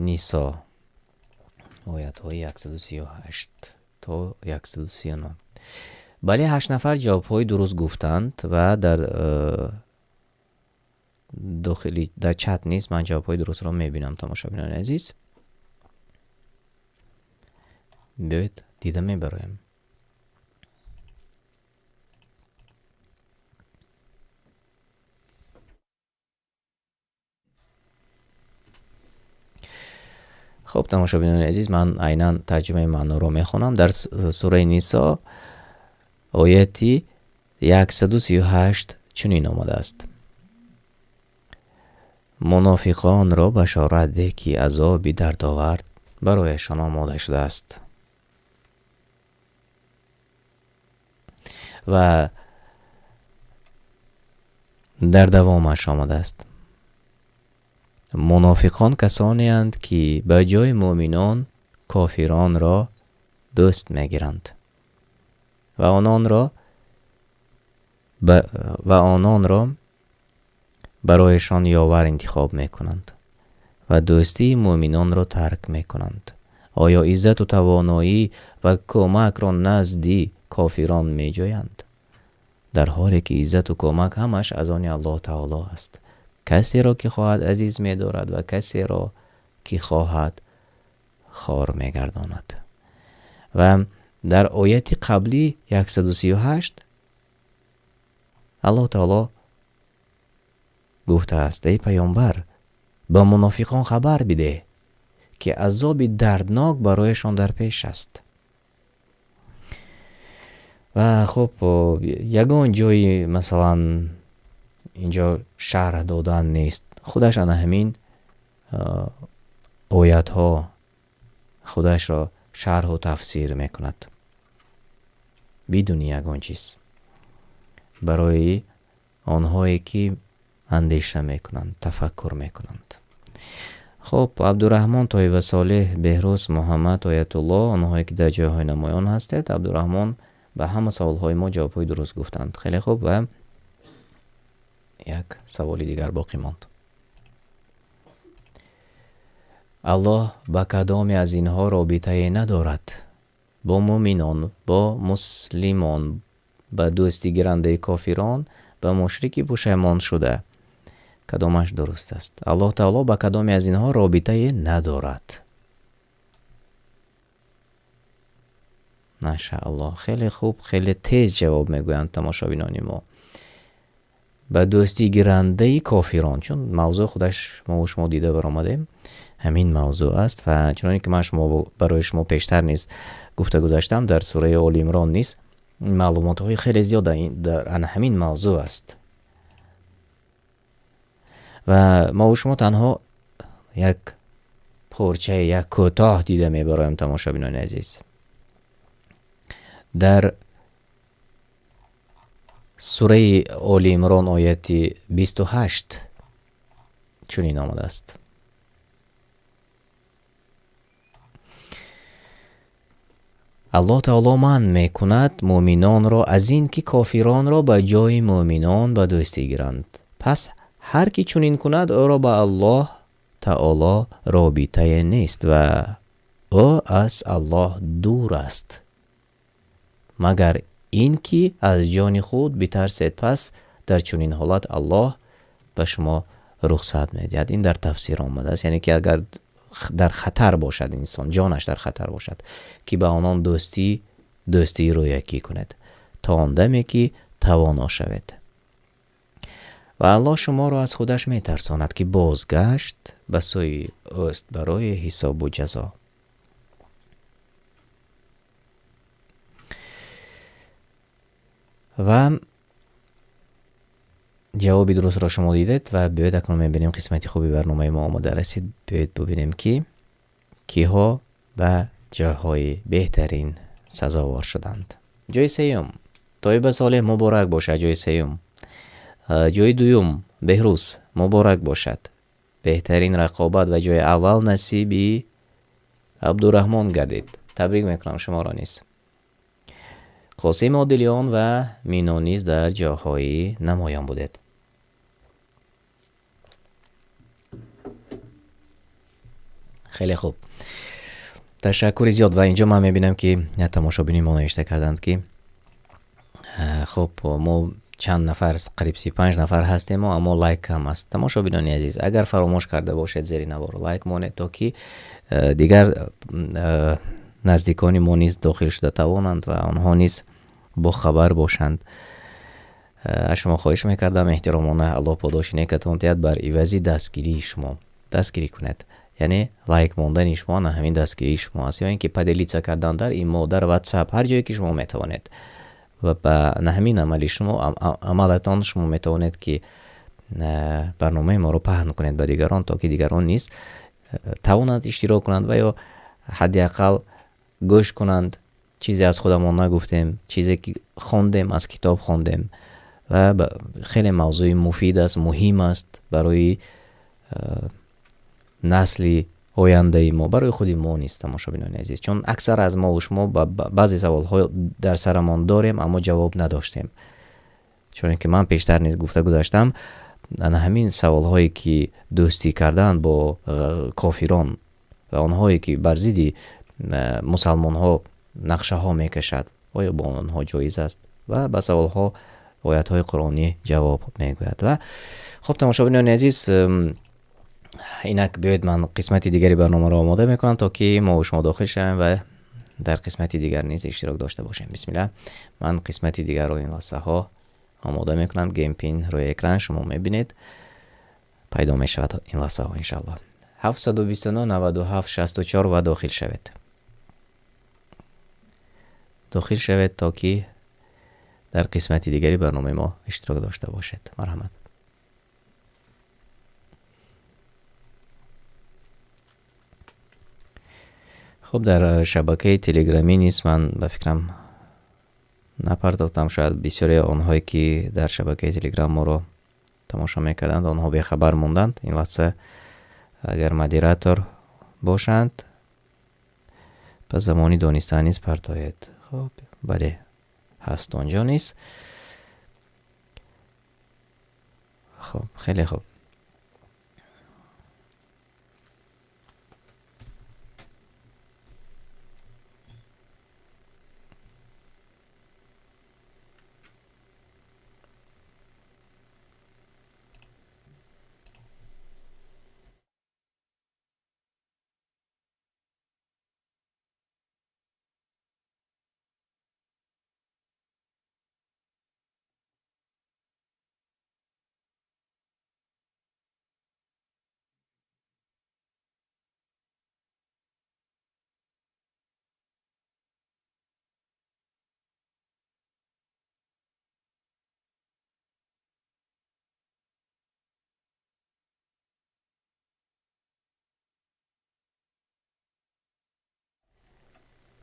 Нисо, оятҳои 138 то 139. Бале, 8 нафар ҷавобҳои дуруст гуфтанд ва дар дохили дар чат низ ман ҷавобҳои дурустро мебинам, тамошобинони азиз. Биёед дида мебароем. Хуб, тамошобинони азиз, ман айнан тарҷумаи маъноро мехонам. Дар сураи Нисо ояти 138 чунин омадааст: Мунофиқонро башорат деҳ, ки азоби дардовар барояшон омода шудааст. Ва дар давомаш омадааст: Мунофиқон касонеанд, ки ба ҷои муъминон кофиронро дӯст мегиранд ва ононро барояшон ёвар интихоб мекунанд ва дӯстии муъминонро тарк мекунанд. Оё иззату тавоноӣ ва кӯмакро назди кофирон меҷӯянд, дар ҳоле ки иззату кӯмак ҳамаш аз они Аллоҳ таоло аст? Касеро ки хоҳад азиз медорад ва касеро ки хоҳад хор мегардонад. Ва дар ояти қаблӣ 138 Аллоҳ таоло гуфтааст: эй паёмбар, ба мунофиқон хабар бидеҳ, ки азоби дарднок барояшон дар пеш аст. Ва хуб, ягон ҷои масалан инҷо шарҳ додан нест, худаш ана ҳамин оятҳо худашро шарҳу тафсир мекунад бидуни ягон чиз барои онҳое ки андеша мекунанд, тафаккур мекунанд. Хуб, Абдураҳмон, Тоиба Солеҳ, Беҳрӯз, Муҳаммад, Оятуллоҳ, онҳое ки дар ҷойҳои намоён ҳастед. Абдураҳмон ба ҳама саволҳои мо ҷавобҳои дуруст гуфтанд. Хеле хуб, ва як саволи дигар боқӣ монд. Аллоҳ ба кадоме аз инҳо робитае надорад? Бо муъминон, бо муслимон, ба дӯстигирандаи кофирон, ба мушрики пушаймоншуда. Кадомаш дуруст аст? Аллоҳ таоло ба кадоме аз инҳо робитае надорад? Машааллоҳ, хеле хуб, хеле тез ҷавоб мегӯянд тамошобинони мо. Ба дӯстигирандаи кофирон, чун мавзӯъ худаш мо ва шумо дида баромадем, ҳамин мавзӯъ аст. Ва чуноне ки ман барои шумо пештар низ гуфта гузаштам, дар сураи Оли Имрон низ маълумотҳои хеле зиёд дар ана ҳамин мавзӯъ аст. Ва мо ва шумо танҳо як порчаи, як кӯтоҳ дида мебароем, тамошобинони азиз. Дар сураи Оли Имрон ояти 28 чунин омадааст: Аллоҳ таоло манъ мекунад муъминонро аз ин ки кофиронро ба ҷои муъминон ба дӯстӣ гиранд. Пас ҳар ки чунин кунад, ӯро ба Аллоҳ таоло робитае нест ва ӯ аз Аллоҳ дур аст, магар ин ки аз ҷони худ битарсед. Пас дар чунин ҳолат Аллоҳ ба шумо рухсат медиҳад. Ин дар тафсир омадааст, яъне ки агар дар хатар бошад инсон, ҷонаш дар хатар бошад, ки ба онон дӯстии рӯякӣ кунед то он даме ки тавоно шавед. Ва Аллоҳ шуморо аз худаш метарсонад, ки бозгашт ба сӯи ӯст барои ҳисобу ҷазо. Ва ҷавоби дурустро шумо дидед. Ва биёед акнун мебинем қисмати хуби барномаи мо омода расид. Биёед бубинем, ки киҳо ба ҷойҳои беҳтарин сазовор шуданд. Ҷои сеюм Тоиба Солеҳ, муборак бошад. Ҷои сеюм. Ҷои дуюм Беҳрӯз, муборак бошад. Беҳтарин рақобат ва ҷои аввал насиби Абдураҳмон гардид. Табрик мекунам шуморо низ. Қосим Одилиён ва Мино низ дар ҷойҳои намоён будед. Хеле хуб, ташаккури зиёд. Ва инҷо ман мебинам, ки тамошобини мо навишта карданд, ки хуб, мо чанд нафар, қариб 35 нафар ҳастем, аммо лайк кам аст. Тамошобинони азиз, агар фаромӯш карда бошед, зери навор лайк монед, то ки дигар наздикони мо низ дохил шуда тавонанд ва онҳо низ бохабар бошанд. Аз шумо хоҳиш мекардам эҳтиромона, Аллоҳ подоши некатон диҳад бар ивази дастгирии шумо. Дастгирӣ кунед, Яъне лайк мондани шумо на ҳамин дастгирии шумо аст, ё ин ки поделиться кардан дар имо, дар WhatsApp, ҳар ҷое ки шумо метавонед. Ва ба на ҳамин амали шумо, амалатон шумо метавонед ки барномаи моро паҳн кунед ба дигарон, то ки дигарон низ тавонанд иштирок кунанд ва ё ҳадди ақал гӯш кунанд. Чизе аз худамон нагуфтем, чизе ки хондем, аз китоб хондем ва хеле мавзӯи муфид аст, муҳим аст барои насли ояндаи мо, барои худи мо низ, тамошобинони азиз, чун аксар аз мо ва шумо баъзе саволҳо дар сарамон дорем, аммо ҷавоб надоштем. Чун ки ман пештар низ гуфта гузаштам, ана ҳамин саволҳое ки дӯстӣ кардан бо кофирон ва онҳое ки бар зидди мусалмонҳо нақшаҳо мекашад, оё бо онҳо ҷоиз аст? Ва ба саволҳо оятҳои қуръонӣ ҷавоб мегӯяд. Ва хуб, тамошобинони азиз, инак биёед ман қисмати дигари барномаро омода мекунам, то ки мо ва шумо дохил шавем ва дар қисмати дигар низ иштирок дошта бошем. Бисмиллаҳ, ман қисмати дигарро ин лаҳзаҳо омода мекунам. Game pin рӯи экран шумо мебинед, пайдо мешавад ин лаҳзаҳо иншааллоҳ. 729 97 64 ва дохил шавед. Дохил шавед, то ки дар қисмати дигари барномаи мо иштирок дошта бошед. Марҳамат. Хуб, дар шабакаи телеграмӣ низ ман ба фикрам напардохтам. Шояд бисёре онҳое ки дар шабакаи телеграм моро тамошо мекарданд, онҳо бехабар монданд. Ин лаҳза агар модератор бошанд, ба замони донистан низ партоед. Хуб, бале, ҳаст онҷо низ. Хуб, хеле хуб.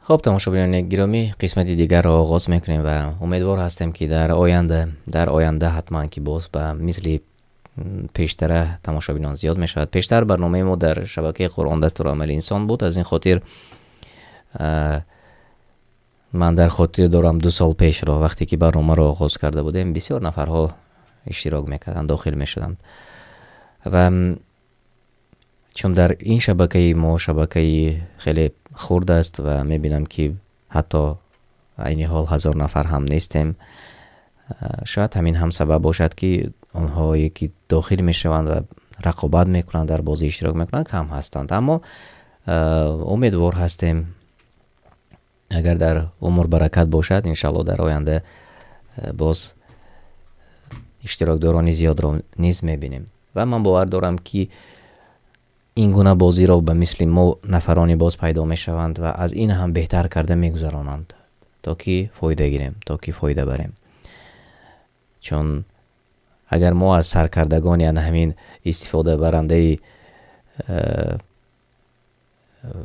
Хуб, тамошобинони гиромӣ, қисмати дигарро оғоз мекунем ва умедвор ҳастем, ки дар оянда ҳатман ки боз ба мисли пештара тамошобинон зиёд мешавад. Пештар барномаи мо дар шабакаи Қуръон дастурамали инсон буд. Аз ин хотир ман дар хотир дорам 2 сол пешро, вақте ки барномаро оғоз карда будем, бисёр нафарҳо иштирок мекарданд, дохил мешуданд. Ва чун дар ин шабакаи мо шабакаи хеле хурд аст ва мебинам ки ҳатто айни ҳол 1000 нафар ҳам нестем, шояд ҳамин ҳам сабаб бошад, ки онҳое ки дохил мешаванд ва рақобат мекунанд, дар бозӣ иштирок мекунанд, кам ҳастанд. Аммо умедвор ҳастем, агар дар умр баракат бошад, иншаллоҳ дар оянда боз иштирокдорони зиёдро низ мебинем. Ва ман бовар дорам, ки ин гуна бозиро ба мисли мо нафарони боз пайдо мешаванд ва аз ин ҳам беҳтар карда мегузаронанд, то ки фоида гирем, то ки фоида барем. Чун агар мо аз саркардагони ана ҳамин истифодабарандаи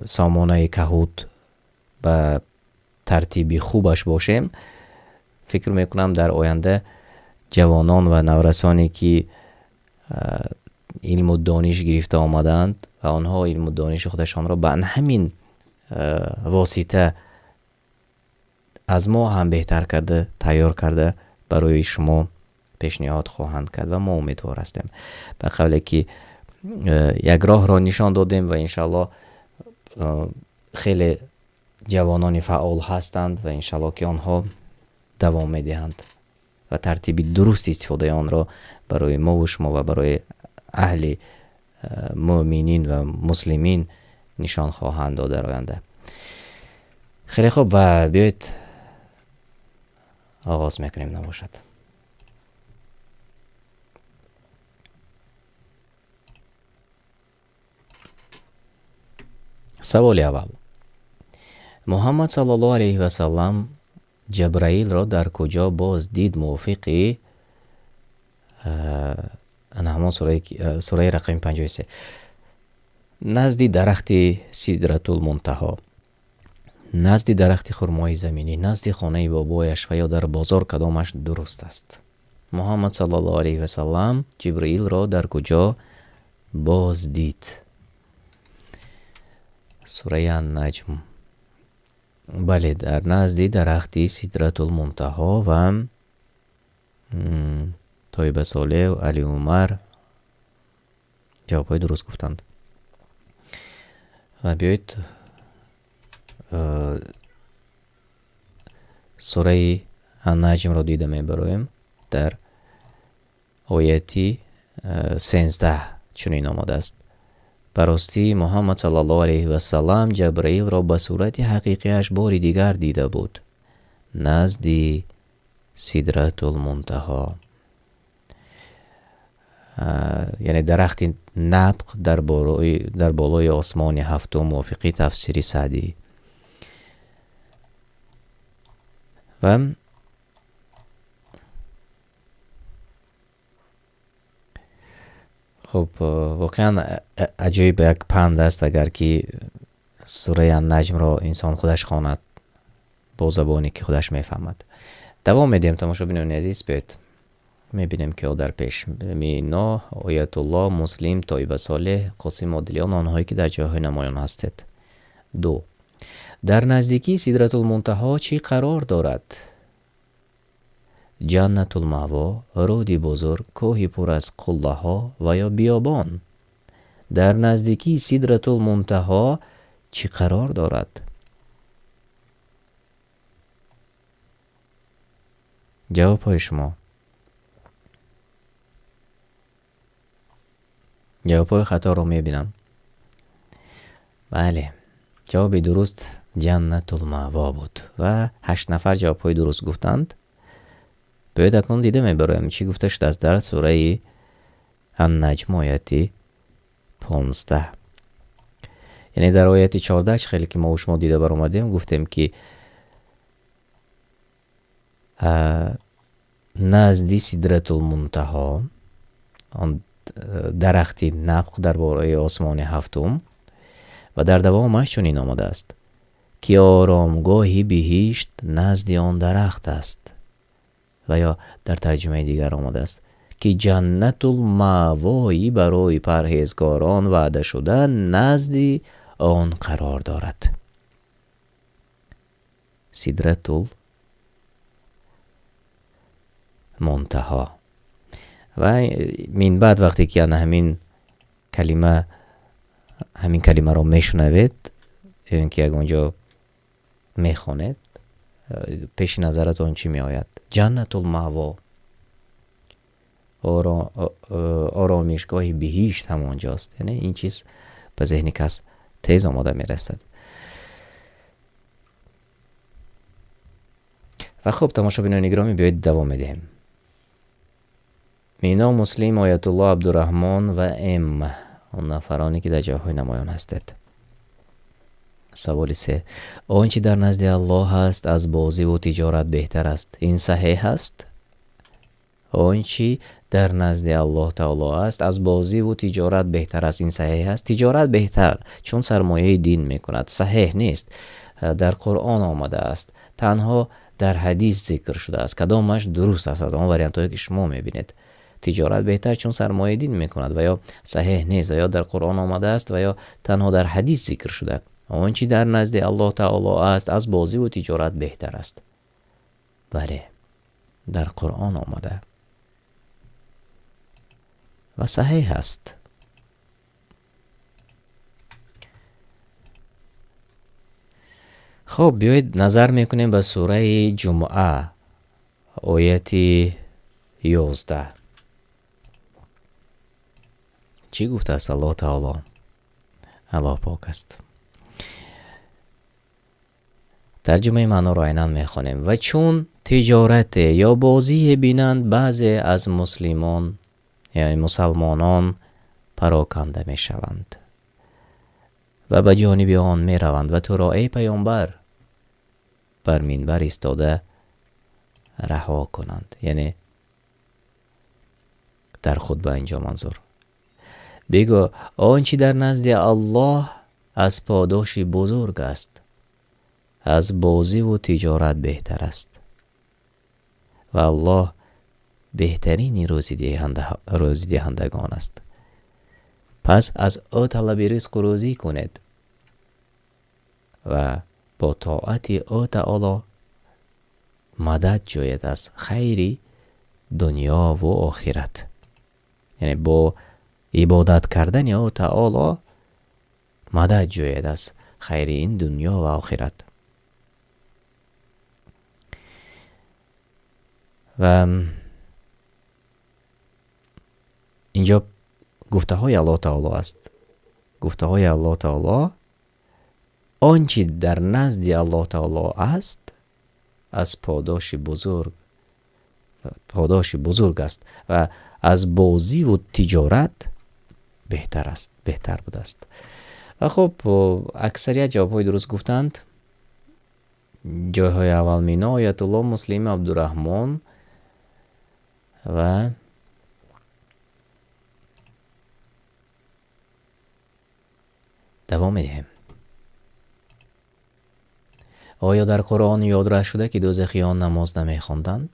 сомонаи Kahoot ба тартиби хубаш бошем, фикр мекунам дар оянда ҷавонон ва наврасоне ки илму дониш гирифта омадаанд ва онҳо илму дониши худашонро ба ҳамин восита аз мо ҳам беҳтар карда, тайёр карда барои шумо пешниҳод хоҳанд кард ва мо умедвор ҳастем. Ба қавле ки як роҳро нишон додем ва иншаллоҳ хеле ҷавонони фаъол ҳастанд ва иншаллоҳ ки онҳо давом медиҳанд ва тартиби дурусти истифодаи онро барои мо ва шумо ва барои аҳли муъминин ва муслимин нишон хоҳанд дод дар оянда. Хеле хуб, ва биёед оғоз мекунем набошад. Саволи аввал. Муҳаммад саллаллоҳу алайҳи васаллам Ҷабраилро дар куҷо боз дид мувофиқи ана ҳамон сураи рақами 53? Назди дарахти Сидратул Мунтаҳо, назди дарахти хурмои заминӣ, назди хонаи бобояш ва ё дар бозор, кадомаш дуруст аст? Муҳаммад саллаллоҳу алайҳи васаллам Ҷибраилро дар куҷо боз дид? Сураи Ан-Наҷм. Бале, дар назди дарахти Сидратул Мунтаҳо ва Тоиба Солеҳ, Али Умар ҷавобҳои дуруст гуфтанд. Ва биёед, сураи Ан-Наҷмро дида мебароем. Дар ояти 13 чунин омадааст: Ба ростӣ, Муҳаммад саллаллоҳу алайҳи васаллам Ҷабраилро ба сурати ҳақиқиаш бори дигар дида буд назди Сидратул Мунтаҳо, яъне дарахти набқ дар болои осмони ҳафтум, мувофиқи тафсири Саъдӣ. Ва хуб, воқеан аҷоиб як панд аст, агар ки сураи Ан-Наҷмро инсон худаш хонад бо забоне ки худаш мефаҳмад. Давом медиҳем, тамошобинони азиз, биёед мебинем, ки дар пеш Мино, Оятулло, Муслим, Тоиба Солеҳ, Қосим Одилиён, онҳое ки дар ҷойҳои намоён ҳастед. Ду. Дар наздикии Сидратул Мунтаҳо чӣ қарор дорад? Ҷаннатул Маъво, рӯди бузург, кӯҳи пур аз қуллаҳо ва ё биёбон? Дар наздикии Сидратул Мунтаҳо чӣ қарор дорад? Ҷавобҳои шумо. Ҷавобҳои хаторо мебинам. Бале, ҷавоби дуруст Ҷаннатул Маъво буд ва 8 нафар ҷавобҳои дуруст гуфтанд. Биёед, акнун дида мебароем, чӣ гуфта шудааст дар сураи Ан-Наҷм, ояти 15. Яъне дар ояти 14, чӣ хеле ки мо шумо дида баромадем, гуфтем, ки назди Сидратул Мунтаҳо, он дарахти набқ дар болои осмони ҳафтум, ва дар давомаш чунин омадааст, ки оромгоҳи биҳишт назди он дарахт аст, ва ё дар тарҷумаи дигар омадааст, ки Ҷаннатул Маъвои барои парҳезгорон ваъда шуда назди он қарор дорад. Сидратул Мунтаҳо. Ва минбаъд вақте ки ана ҳамин калимаро мешунавед ё ин ки ягон ҷо мехонед, пеши назаратон чӣ меояд? Ҷаннатул Маъво, оромишгоҳи биҳишт ҳамон ҷост. Яъне ин чиз ба зеҳни кас тез омода мерасад. Ва хуб, тамошобинони гиромӣ, биёед давом медиҳем. Мино, Муслим, Оятулло, Абдураҳмон ва М, он нафароне ки дар ҷойҳои намоён ҳастед. Саволи се. Он чӣ дар назди Аллоҳ аст, аз бозиву тиҷорат беҳтар аст. Ин саҳеҳ аст? Он чӣ дар назди Аллоҳ таоло аст, аз бозиву тиҷорат беҳтар аст. Ин саҳеҳ аст? Тиҷорат беҳтар, чун сармояи дин мекунад. Саҳеҳ нест. Дар Қуръон омадааст. Танҳо дар ҳадис зикр шудааст. Кадомаш дуруст аст аз он вариантҳое ки шумо мебинед? Тиҷорат беҳтар, чун сармояи дин мекунад, ва ё саҳеҳ нест, ва ё дар Қуръон омадааст, ва ё танҳо дар ҳадис зикр шуда. Он чӣ дар назди Аллоҳ таоло аст, аз бозиву тиҷорат беҳтар аст. Бале, дар Қуръон омада ва саҳеҳ аст. Хуб, биёед назар мекунем ба сураи Ҷумъа, ояти 11. Чӣ гуфтааст Аллоҳ таоло? Аллоҳ пок аст. Тарҷумаи маъноро айнан мехонем. Ва чун тиҷорате ё бозие бинанд, баъзе аз муслимон, яъне мусалмонон, пароканда мешаванд Ва ба ҷониби он мераванд ва туро, эй паёмбар, бар минбар истода раҳо кунанд. Яъне дар хутба инҷо манзур. Бигӯ он чи дар назди Аллоҳ аз подоши бузург аст, аз бозиву тиҷорат беҳтар аст. Ва Аллоҳ беҳтарини рӯзидиҳандагон аст. Пас аз ӯ талаби ризқу рӯзӣ кунед ва бо тоати ӯ таоло мадад ҷӯед аз хайри дунёву охират. Яъне бо ибодат кардани ӯ таоло мадад ҷӯед аз хайри ин дунё ва охират. Ва инҷо гуфтаҳои Аллоҳ таоло аст. Гуфтаҳои Аллоҳ таоло, он чи дар назди Аллоҳ таоло аст, аз подоши бузург, подоши бузург аст ва аз бозиву тиҷорат беҳтар аст, беҳтар будааст. Ва хуб, аксарият ҷавобҳои дуруст гуфтанд. Ҷойҳои аввал Мино, Оятулло, Муслим, Абдураҳмон ва давом медиҳем. Оё дар Қуръон ёдрас шуда, ки дӯзахиён намоз намехонданд?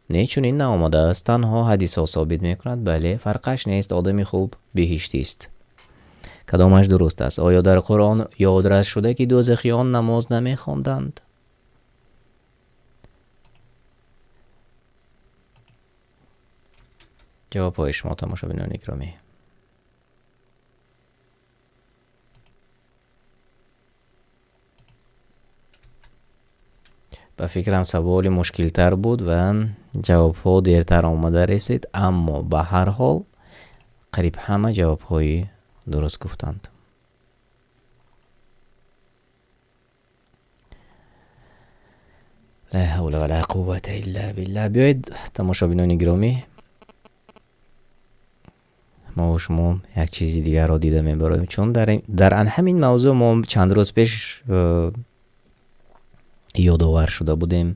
Не, чунин наомадааст. Танҳо ҳадисҳо собит мекунад. Бале, фарқаш нест, одами хуб биҳиштист. Кадомаш дуруст аст? Оё дар Қуръон ёдрас шуда, ки дӯзахиён намоз намехонданд? Ҷавобҳои шумо, тамошобинони гиромӣ. Ба фикрам саволи мушкилтар буд ва ҷавобҳо дертар омада расид, аммо ба ҳар ҳол қариб ҳама ҷавобҳои дуруст гуфтанд. Ла ҳавла ва ла қуввата илла биллаҳ. Биёед, тамошобинони гиромӣ, мо ва шумо як чизи дигарро дида мебароем, чун дар ҳамин мавзӯъ мо чанд рӯз пеш ёдовар шуда будем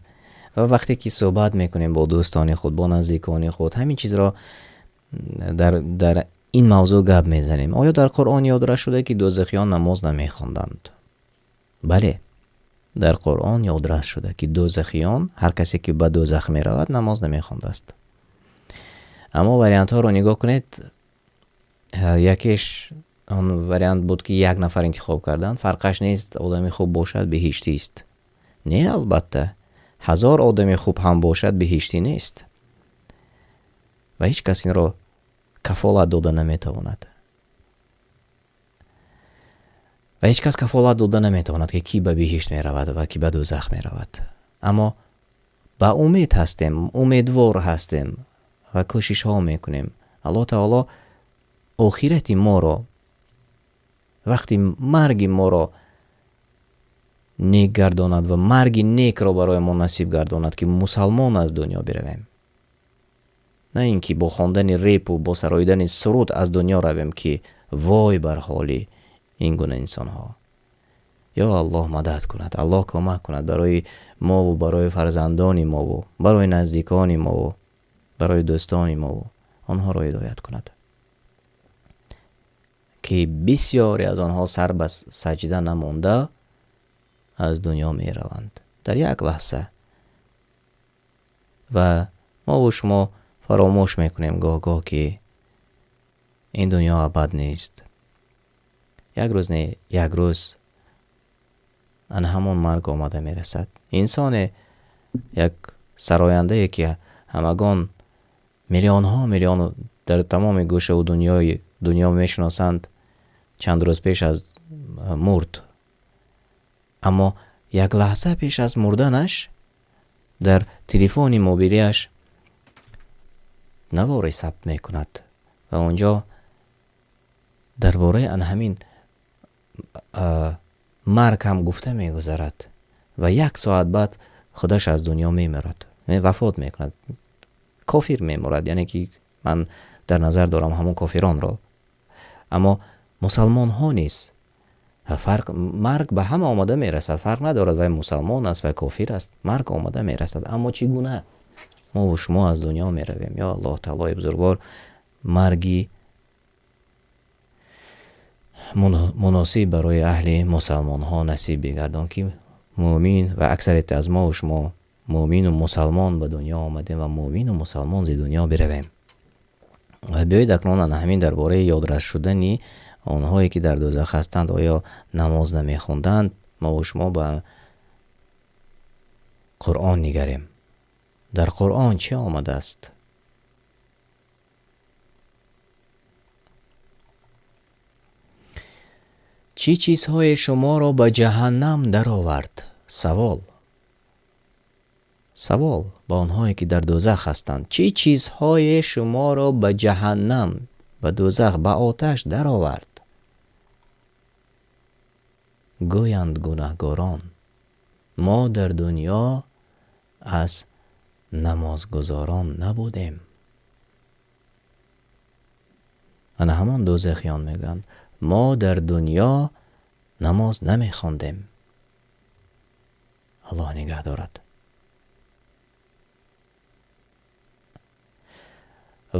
ва вақте ки суҳбат мекунем бо дӯстони худ, бо наздикони худ, ҳамин чизро дар ин мавзӯъ гап мезанем. Оё дар Қуръон ёдрас шуда, ки дӯзахиён намоз намехонданд? Бале, дар Қуръон ёдрас шуда, ки дӯзахиён, ҳар касе ки ба дӯзах меравад, намоз намехондааст. Аммо вариантҳоро нигоҳ кунед. Якеш он вариант буд, ки як нафар интихоб карданд. Фарқаш нест, одами хуб бошад, биҳиштист. Не, албатта, 1000 одами хуб ҳам бошад, биҳиштӣ нест. Ва ҳеҷ кас инро кафолат дода наметавонад. Ва ҳеҷ кас кафолат дода наметавонад, ки кӣ ба биҳишт меравад ва кӣ ба дӯзах меравад. Аммо ба умед ҳастем, умедвор ҳастем ва кӯшишҳо мекунем. Аллоҳ таоло охирати моро, вақти марги моро нек гардонад ва марги некро барои мо насиб гардонад, ки мусалмон аз дунё биравем. На ин ки бо хондани репу бо сароидани суруд аз дунё равем, ки вой бар ҳоли ин гуна инсонҳо. Ё Аллоҳ мадад кунад, Аллоҳ кӯмак кунад барои мову барои фарзандони мову барои наздикони мову барои дӯстони мову онҳоро ҳидоят кунад, ки бисёре аз онҳо сар ба саҷда намонда аз дунё мераванд дар як лаҳза. Ва мову шумо фаромӯш мекунем гоҳ-гоҳ, ки ин дунё абад нест. Як рӯз не, як рӯз ана ҳамон марг омада мерасад. Инсоне, як сарояндае, ки ҳамагон миллионҳо миллион дар тамоми гӯшаву дунё мешиносанд, чанд рӯз пеш аз мурд. Аммо як лаҳза пеш аз мурданаш дар телефони мобилиаш наворе сабт мекунад ва онҷо дар бораи ана ҳамин марг ҳам гуфта мегузарад ва як соат баъд худаш аз дунё мемирад, вафот мекунад, кофир мемурад. Яъне ки ман дар назар дорам ҳамон кофиронро. Аммо мусалмонҳо низ Фарқ, марг ба ҳама омада мерасад, фарқ надорад вай мусалмон аст, вай кофир аст, марг омада мерасад. Аммо чӣ гуна мо шумо аз дунё меравем? Ё Аллоҳ таолои бузургвор марги муносиб барои аҳли мусалмонҳо насиб бигардон, ки мӯмин ва аксарияти аз мо шумо мӯмину мусалмон ба дунё омадем ва мӯмину мусалмон зи дунё биравем. Ва биёед акнун ана ҳамин дар бораи ёдрас шудани онҳое ки дар дӯзах ҳастанд, оё намоз намехонданд, мо шумо ба Қуръон нигарем. Дар Қуръон чӣ омадааст? Чӣ чизҳое шуморо ба ҷаҳаннам даровард? Савол. Савол ба онҳое ки дар дӯзах ҳастанд. Чӣ чизҳое шуморо ба ҷаҳаннам, ба дӯзах, ба оташ даровард? Гӯянд гунаҳгорон: мо дар дунё аз намозгузорон набудем. Ана ҳамон дӯзахиён мегӯянд: мо дар дунё намоз намехондем. Аллоҳ нигаҳ дорад.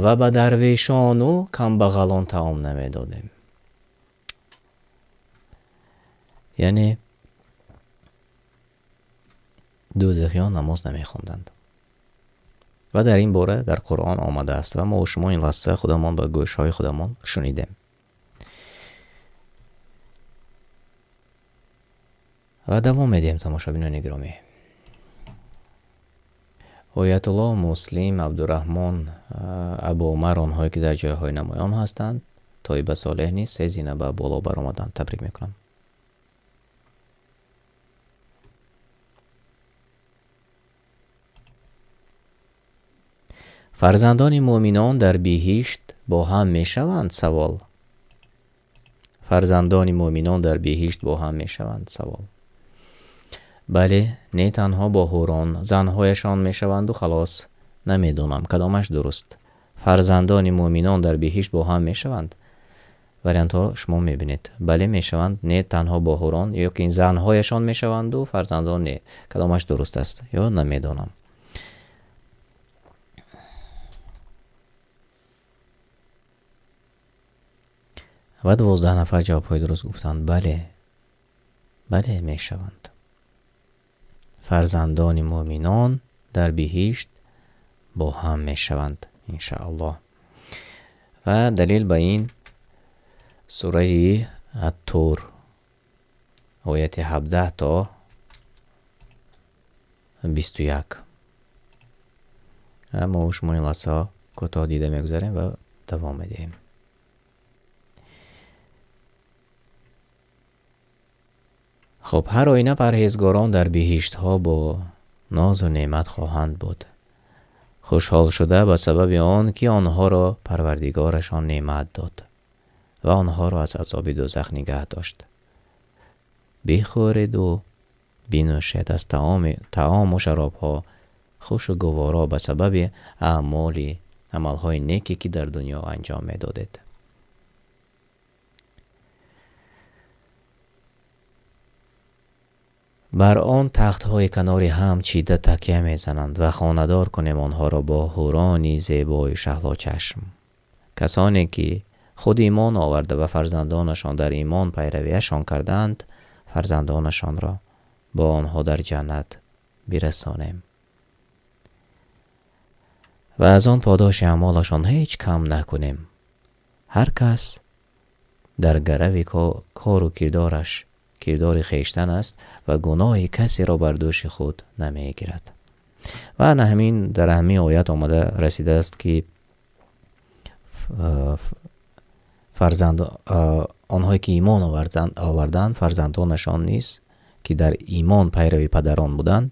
Ва ба дарвешону камбағалон таом намедодем. Яъне дӯзахиён намоз намехонданд. Ва дар ин бора дар Қуръон омадааст ва мо шумо ин лаҳза худамон ба гӯшҳои худамон шунидем. Ва давом медиҳем, тамошобинони гиромӣ. Оятуллоҳ Муслим, Абдураҳмон, Абу Умар, онҳое ки дар ҷойҳои намоён ҳастанд, Тоиба Солеҳ низ се зина ба боло баромаданд. Табрик мекунам. Фарзандони мӯъминон дар биҳишт бо ҳам мешаванд? Савол. Фарзандони мӯъминон дар биҳишт бо ҳам мешаванд? Савол. Бале, не танҳо бо ҳурон, занҳояшон мешаванду халос. Намедонам, кадомаш дуруст. Фарзандони мӯъминон дар биҳишт бо ҳам мешаванд? Вариантҳо шумо мебинед. Бале, мешаванд, не танҳо бо ҳурон, ё ки занҳояшон мешаванду фарзандон не. Кадомаш дуруст аст? Ё намедонам. Ва 12 нафар ҷавобҳои дуруст гуфтанд. Бале, бале мешаванд. Фарзандони мӯъминон дар биҳишт бо ҳам мешаванд, иншааллоҳ. Ва далил ба ин сураи Ат-Тур, ояти 17 то 21. Мо шумо ин лаҳзаҳо кӯтоҳ дида мегузарем ва давом медиҳем. Хоб, ҳар оина парҳезгорон дар биҳиштҳо бо нозу неъмат хоҳанд буд, хушҳол шуда ба сабаби он ки онҳоро парвардигорашон неъмат дод ва онҳоро аз азоби дӯзах нигаҳ дошт. Бихӯреду бинӯшед аз таому шаробҳо хушу гуворо ба сабаби амалҳои неке ки дар дунё анҷом медодед. Бар он тахтҳои канори ҳам чида такя мезананд ва хонадор кунем онҳоро бо ҳурони зебои шаҳлочашм. Касоне ки худ имон оварда ва фарзандонашон дар имон пайравиашон кардаанд, фарзандонашонро бо онҳо дар ҷаннат бирасонем ва аз он подоши аъмолашон ҳеҷ кам накунем. Ҳар кас дар гарави кору кирдораш кирдори хештан аст ва гуноҳи касеро бар дӯши худ намегирад. Ва ана ҳамин дар ҳамин оят омада расидааст ки фарзанд онҳое ки имон оварданд, фарзандонашон низ ки дар имон пайрави падарон буданд,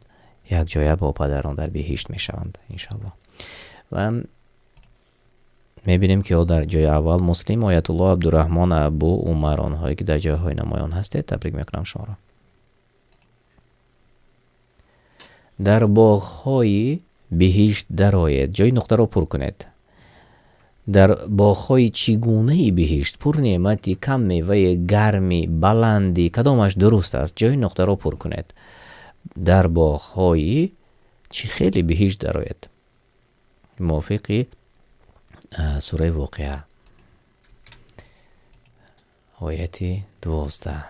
якҷоя бо падарон дар биҳишт мешаванд, иншааллоҳ. Ва мебинем ки дар ҷои аввал Муслим, Оятуллоҳ Абдураҳмон, Абу Умар, онҳое ки дар ҷойҳои намоён ҳастед, табрик мекунам шуморо. Дар боғҳои биҳишт дароед, ҷои нуқтаро пур кунед. Дар боғҳои чӣ гунаи биҳишт? Пурнеъмати, каммеваи, гарми, баланди, кадомаш дуруст аст? Ҷойи нуқтаро пур кунед. Дар боғҳои чӣ хели биҳишт дарояд? Мувофиқи сураи Воқеа, ояти 12.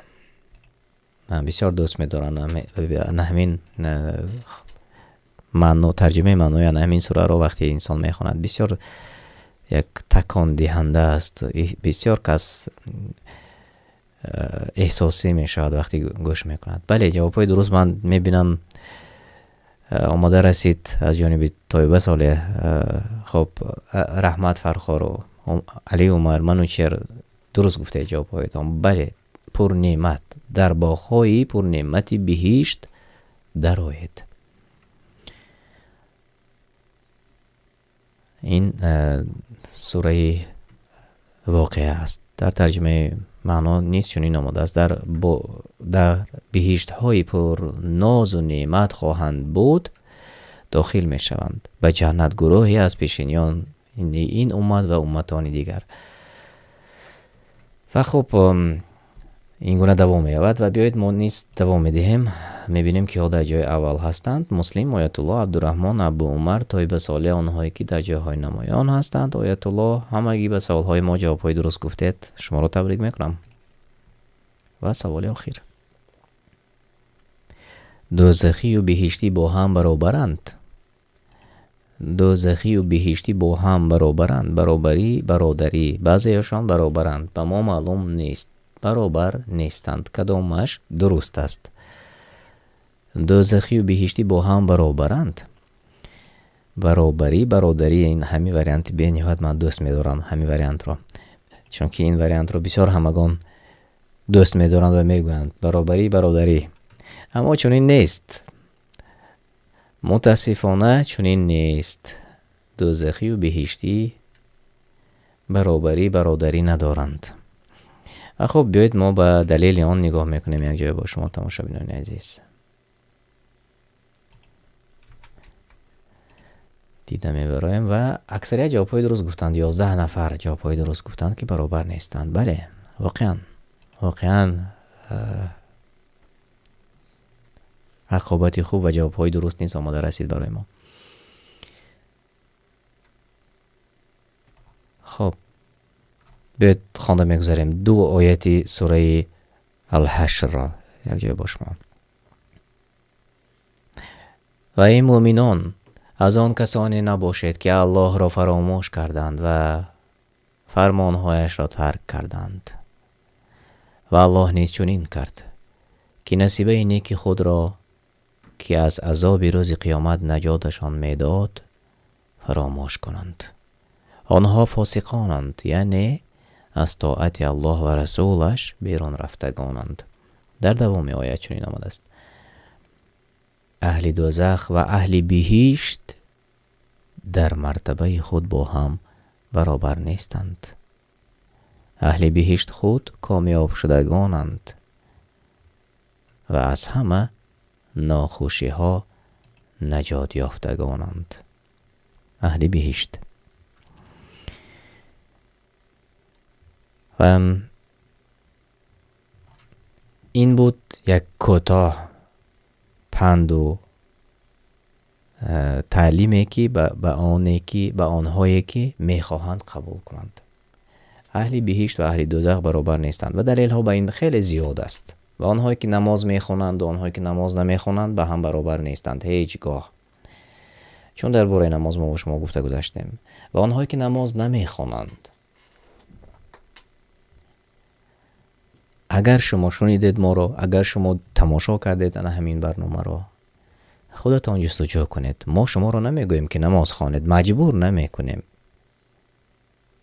Бисёр дӯст медорам на ҳамин маъно, тарҷумаи маънои ана ҳамин сураро вақте инсон мехонад, бисёр як такондиҳанда аст. Бисёр кас эҳсосӣ мешавад, вақте гӯш мекунад. Бале, ҷавобҳои дуруст ман мебинам, омода расид аз ҷониби Тоиба Солеҳ. Хоб, Раҳмат Фархору, Али Умар, Манучер, дуруст гуфтед ҷавобҳоятон. Бале, пурнеъмат, дар боғҳои пурнеъмати биҳишт дароед. Ин сураи Воқеа аст. Дар тарҷумаи маъно низ чунин омадааст: дар биҳиштҳои пурнозу неъмат хоҳанд буд, дохил мешаванд ба ҷаннат гурӯҳе аз пешиниён ин уммат ва умматони дигар. Ва хуб, ин гуна давом меёбад ва биёед мо низ давом медиҳем. Мебинем, киҳо дар ҷои аввал ҳастанд. Муслим, Оятуллоҳ, Абдураҳмон, Абу Умар, Тоиба Солеҳ, онҳое ки дар ҷойҳои намоён ҳастанд. Оятуллоҳ, ҳамагӣ ба саволҳои мо ҷавобҳои дуруст гуфтед. Шуморо табрик мекунам. Ва саволи охир. Дӯзахию биҳиштӣ бо ҳам баробаранд? Дӯзахию биҳиштӣ бо ҳам баробаранд? Баробарӣ, бародарӣ, баъзеашон баробаранд, ба мо маълум нест, баробар нестанд. Кадомаш дуруст аст? Дӯзахию биҳиштӣ бо ҳам баробаранд? Баробарӣ, бародарӣ, ин ҳамин варианти бениҳоят ман дӯст медорам, ҳамин вариантро, чунки ин вариантро бисёр ҳамагон дӯст медоранд ва мегӯянд баробарӣ, бародарӣ. Аммо чунин нест. Мутаассифона, чунин нест. Дӯзахию биҳиштӣ баробарӣ, бародарӣ надоранд. Ва хуб, биёед мо ба далели он нигоҳ мекунем якҷоя бо шумо, тамошобинони азиз. Дида мебароем ва аксарият ҷавобҳои дуруст гуфтанд. 11 нафар ҷавобҳои дуруст гуфтанд, ки баробар нестанд. Бале, воқеан, воқеан рақобати хуб ва ҷавобҳои дуруст низ омода расид барои мо. Хоб, биёед хонда мегузарем ду ояти сураи Алҳашрро якҷоя бо шумо. Ва эй мӯъминон, аз он касоне набошед, ки Аллоҳро фаромӯш карданд ва фармонҳояшро тарк карданд. Ва Аллоҳ низ чунин кард, ки насибаи неки худро, ки аз азоби рӯзи қиёмат наҷоташон медод, фаромӯш кунанд. Онҳо фосиқонанд, яъне аз тоати Аллоҳ ва расулаш берун рафтагонанд. Дар давоми оят чунин омадааст: аҳли дӯзах ва аҳли биҳишт дар мартабаи худ бо ҳам баробар нестанд. Аҳли биҳишт худ комёбшудагонанд ва аз ҳама нохушиҳо наҷот ёфтагонанд. Аҳли биҳишт. Ва ин буд як кӯтоҳ панду таълиме, ки ба оне ки ба онҳое ки мехоҳанд қабул кунанд. Аҳли биҳишт ва аҳли дӯзах баробар нестанд ва далелҳо ба ин хеле зиёд аст. Ва онҳое ки намоз мехонанд ва онҳое ки намоз намехонанд ба ҳам баробар нестанд ҳеҷ гоҳ. Чун дар бораи намоз мо бо шумо гуфта гузаштем. Ва онҳое ки намоз намехонанд, агар шумо шунидед моро, агар шумо тамошо кардед ана ҳамин барномаро, худатон ҷустуҷӯ кунед. Мо шуморо намегӯем, ки намоз хонед, маҷбур намекунем.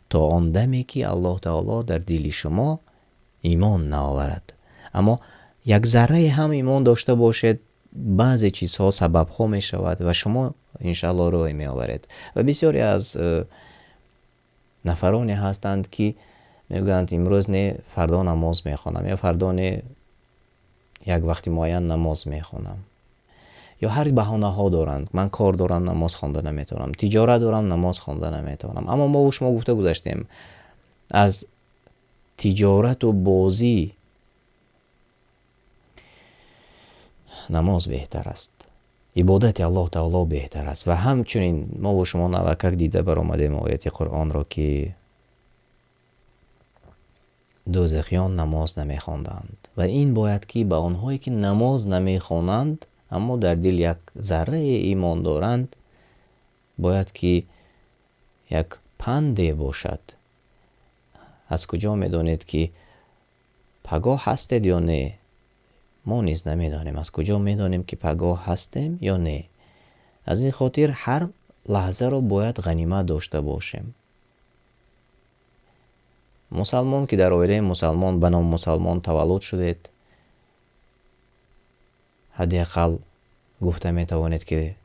То он даме ки Аллоҳ Таоло дар дили шумо имон наоварад. Аммо як заррае ҳам имон дошта бошед, баъзе чизҳо сабабҳо мешавад ва шумо иншааллоҳ рӯй меоваред. Ва бисёре аз нафароне ҳастанд, ки мегӯянд имрӯз не, фардо намоз мехонам, ё фардо не, як вақти муайян намоз мехонам. Ё ҳар баҳонаҳо доранд. Ман кор дорам, намоз хонда наметавонам. Тиҷорат дорам, намоз хонда наметавонам. Аммо мо ва шумо гуфта гузаштем, аз тиҷорат ва бозӣ намоз беҳтар аст. Ибодати Аллоҳ таоло беҳтар аст. Ва ҳамчунин мо ва шумо навакак дида баромадем ояти Қуръонро, ки дӯзахиён намоз намехонданд. Ва ин бояд ки ба онҳое ки намоз намехонанд, аммо дар дил як зарраи имон доранд, бояд ки як панде бошад. Аз куҷо медонед ки пагоҳ ҳастед ё не? Мо низ намедонем. Аз куҷо медонем ки пагоҳ ҳастем ё не? Аз ин хотир ҳар лаҳзаро бояд ғанимат дошта бошем. Мусалмон ки дар оилаи мусалмон ба ном мусалмон таваллуд шудед, ҳадди ақал гуфта метавонед ки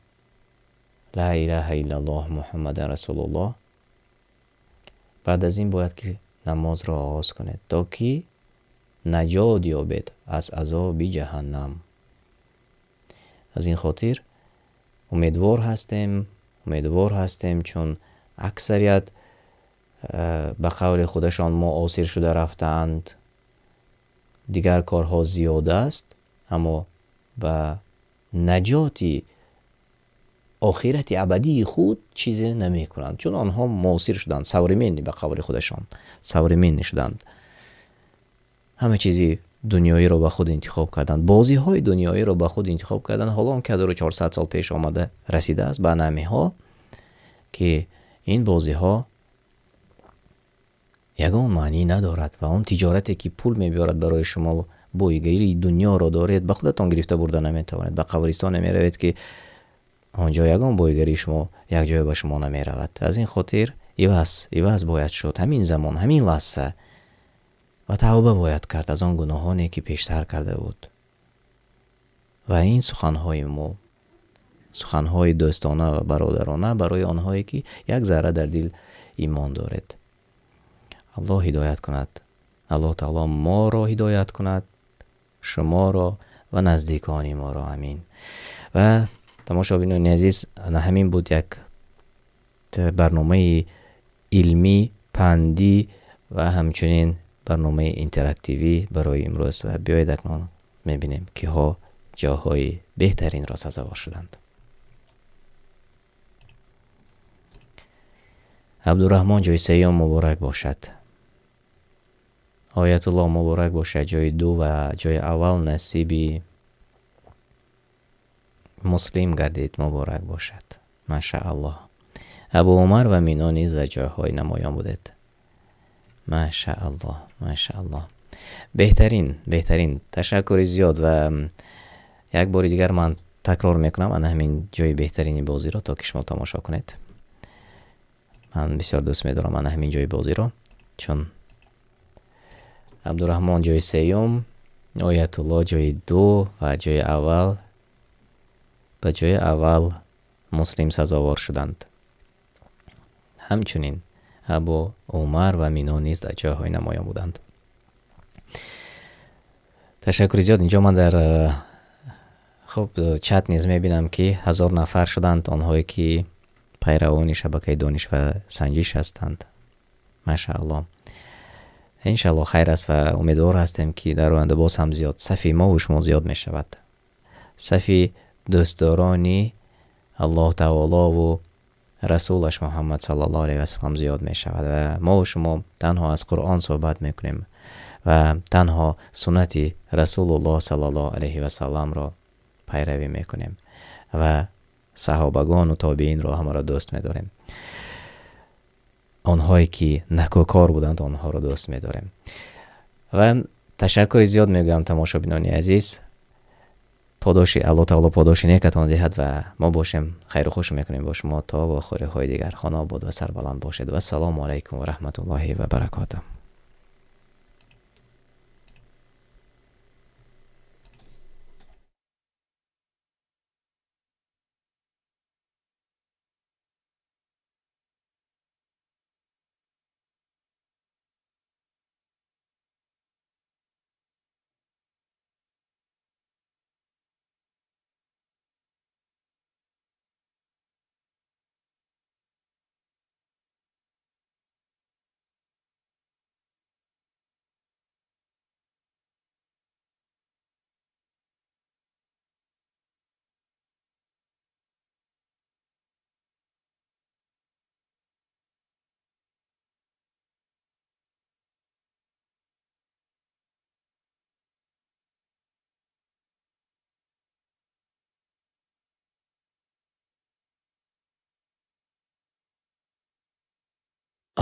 ла илаҳа иллаллоҳ муҳаммадан расулуллоҳ. Баъд аз ин бояд ки намозро оғоз кунед, то ки наҷот ёбед аз азоби ҷаҳаннам. Аз ин хотир умедвор ҳастем, чун аксарият ба қавли худашон муосир шуда рафтаанд, дигар корҳо зиёд аст, аммо ба наҷоти охирати абадии худ чизе намекунанд, чун онҳо муосир шуданд, современни, ба қавли худашон современни шуданд. Ҳама чизи дунёиро ба худ интихоб карданд, бозиҳои дунёиро ба худ интихоб карданд, ҳоло он ки 1400 сол пеш омада расидааст ба намиҳо, ки ин бозиҳо ягон маънӣ надорад ва он тиҷорате ки пул мебиёрад барои шумо, боигарии дунёро доред, ба худатон гирифта бурда наметавонед. Ба қабристоне меравед ки он ҷо ягон боигарии шумо як ҷое ба шумо намеравад. Аз ин хотир иваз бояд шуд ҳамин замон, ҳамин лаҳза, ва тавба бояд кард аз он гуноҳоне ки пештар карда буд. Ва ин суханҳои мо, суханҳои дӯстона ва бародарона барои онҳое ки як зарра дар дил имон доред. Аллоҳ ҳидоят кунад. Аллоҳ таоло моро ҳидоят кунад, шуморо ва наздикони моро. Амин. Ва тамошобинони азиз, ана ҳамин буд як барномаи илмӣ, пандӣ ва ҳамчунин барномаи интерактивӣ барои имрӯз. Ва биёед акнун мебинем, киҳо ҷойҳои беҳтаринро сазовор шуданд. Абдураҳмон ҷои сеюм муборак бошад. Оятуллоҳ муборак бошад ҷои ду ва ҷои аввал насиби муслим гардид, муборак бошад. Машааллоҳ. Абу Умар ва Мино низ дар ҷойҳои намоён будед. Машааллоҳ, машааллоҳ. Беҳтарин, беҳтарин. Ташаккури зиёд ва як бори дигар ман такрор мекунам ана ҳамин ҷои беҳтарини бозиро, то ки шумо тамошо кунед. Ман бисёр дӯст медорам ана ҳамин ҷои бозиро, чун Абдураҳмон ҷои сеюм, Оятуллоҳ ҷои ду ва ҷои аввал ба ҷои аввал муслим сазовор шуданд. Ҳамчунин Абу Умар ва Мино низ дар ҷойҳои намоён буданд. Ташаккури зиёд. Инҷо ман дар хуб чат низ мебинам, ки 1000 нафар шуданд онҳое ки пайравони шабакаи дониш ва санҷиш ҳастанд. Машааллоҳ. Иншааллоҳ хайр аст ва умедвор ҳастем, ки дар оянда боз ҳам зиёд сафи мо ва шумо зиёд мешавад. Сафи дӯстдорони Аллоҳ таолову расулаш Муҳаммад саллаллоҳу алайҳи васаллам зиёд мешавад ва мо ва шумо танҳо аз Қуръон суҳбат мекунем ва танҳо суннати Расулуллоҳ саллаллоҳу алайҳи васалламро пайравӣ мекунем ва саҳобагону тобеинро ҳамаро дӯст медорем. Онҳое ки накӯкор буданд, онҳоро дӯст медорем. Ва ташаккури зиёд мегӯям тамошобинони азиз. Подоши Аллоҳ таоло подоши некатон диҳад ва мо бошем хайру хуш мекунем бо шумо то вохӯриҳои дигар. Хона обод ва сарбаланд бошед. Вассалому алайкум ва раҳматуллоҳи ва баракотуҳ.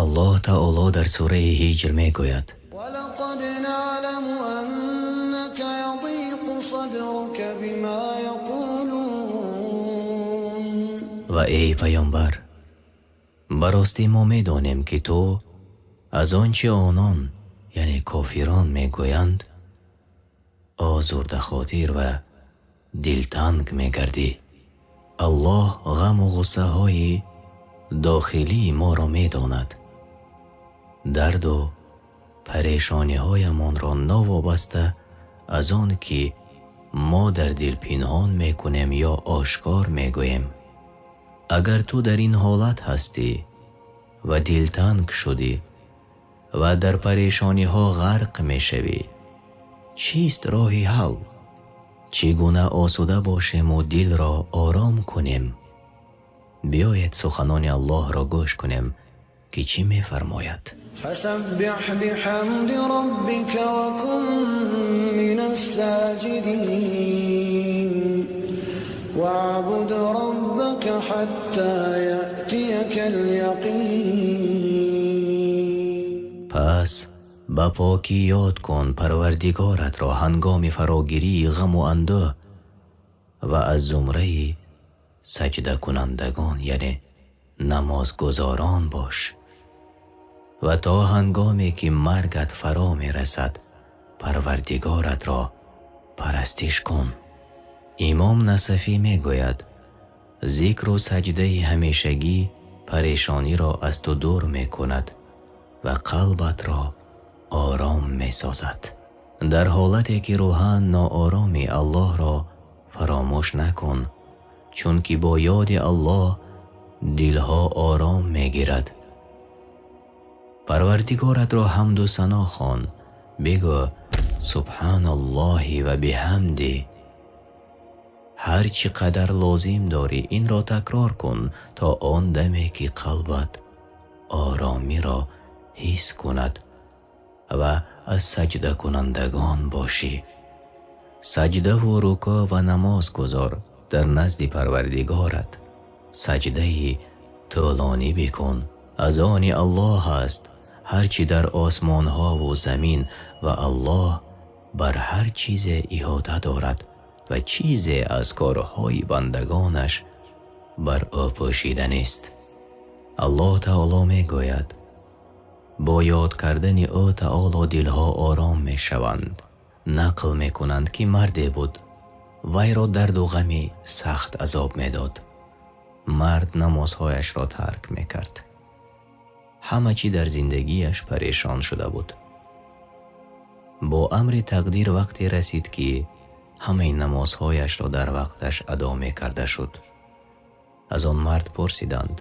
Аллоҳ таоло дар сураи Ҳиҷр мегӯяд: ولقد نعلم أنك يضيق صدرك بما يقولون. Ва эй паёмбар, ба ростӣ мо медонем, ки ту аз он чи онон, яъне кофирон, мегӯянд, озурдахотир ва дилтанг мегардӣ. Аллоҳ ғаму ғуссаҳои дохилии моро медонад, дарду парешониҳоямонро, новобаста аз он ки мо дар дил пинҳон мекунем ё ошкор мегӯем. Агар ту дар ин ҳолат ҳастӣ ва дилтанг шудӣ ва дар парешониҳо ғарқ мешавӣ, чист роҳи ҳал? Чӣ гуна осуда бошему дилро ором кунем? Биёед, суханони Аллоҳро гӯш кунем, ки чӣ мефармояд. فسبح بحمد ربك وكن من الساجدين واعبد ربك حتى يأتيك اليقين. Пас ба покӣ ёд кун Парвардигоратро ҳангоми фарогирии ғаму андӯҳ ва аз зумраи саҷдакунандагон, яъне намозгузорон бош ва то ҳангоме ки маргат фаро мерасад, Парвардигоратро парастиш кун. Имом Насафӣ мегӯяд: зикру саҷдаи ҳамешагӣ парешониро аз ту дур мекунад ва қалбатро ором месозад. Дар ҳолате ки рӯҳан ноороми, Аллоҳро фаромӯш накун, чунки бо ёди Аллоҳ дилҳо ором мегирад. Парвардигоратро ҳамду сано хон, бигӯ: субҳаналлоҳи ва биҳамдиҳ. Ҳар чӣ қадар лозим дорӣ, инро такрор кун то он даме ки қалбат оромиро ҳис кунад ва аз саҷдакунандагон бошӣ. Саҷдаву рукӯъ ва намоз гузор дар назди Парвардигорат, саҷдаи тӯлонӣ бикун. Аз они Аллоҳ аст ҳар чӣ дар осмонҳову замин ва Аллоҳ бар ҳар чизе иҳота дорад ва чизе аз корҳои бандагонаш бар ӯ пӯшида нест. Аллоҳ таоло мегӯяд: бо ёд кардани ӯ таоло дилҳо ором мешаванд. Нақл мекунанд, ки марде буд, вайро дарду ғами сахт азоб медод. Мард намозҳояшро тарк мекард, ҳама чӣ дар зиндагиаш парешон шуда буд. Бо амри тақдир вақте расид, ки ҳамаи намозҳояшро дар вақташ адо мекарда шуд. Аз он мард пурсиданд: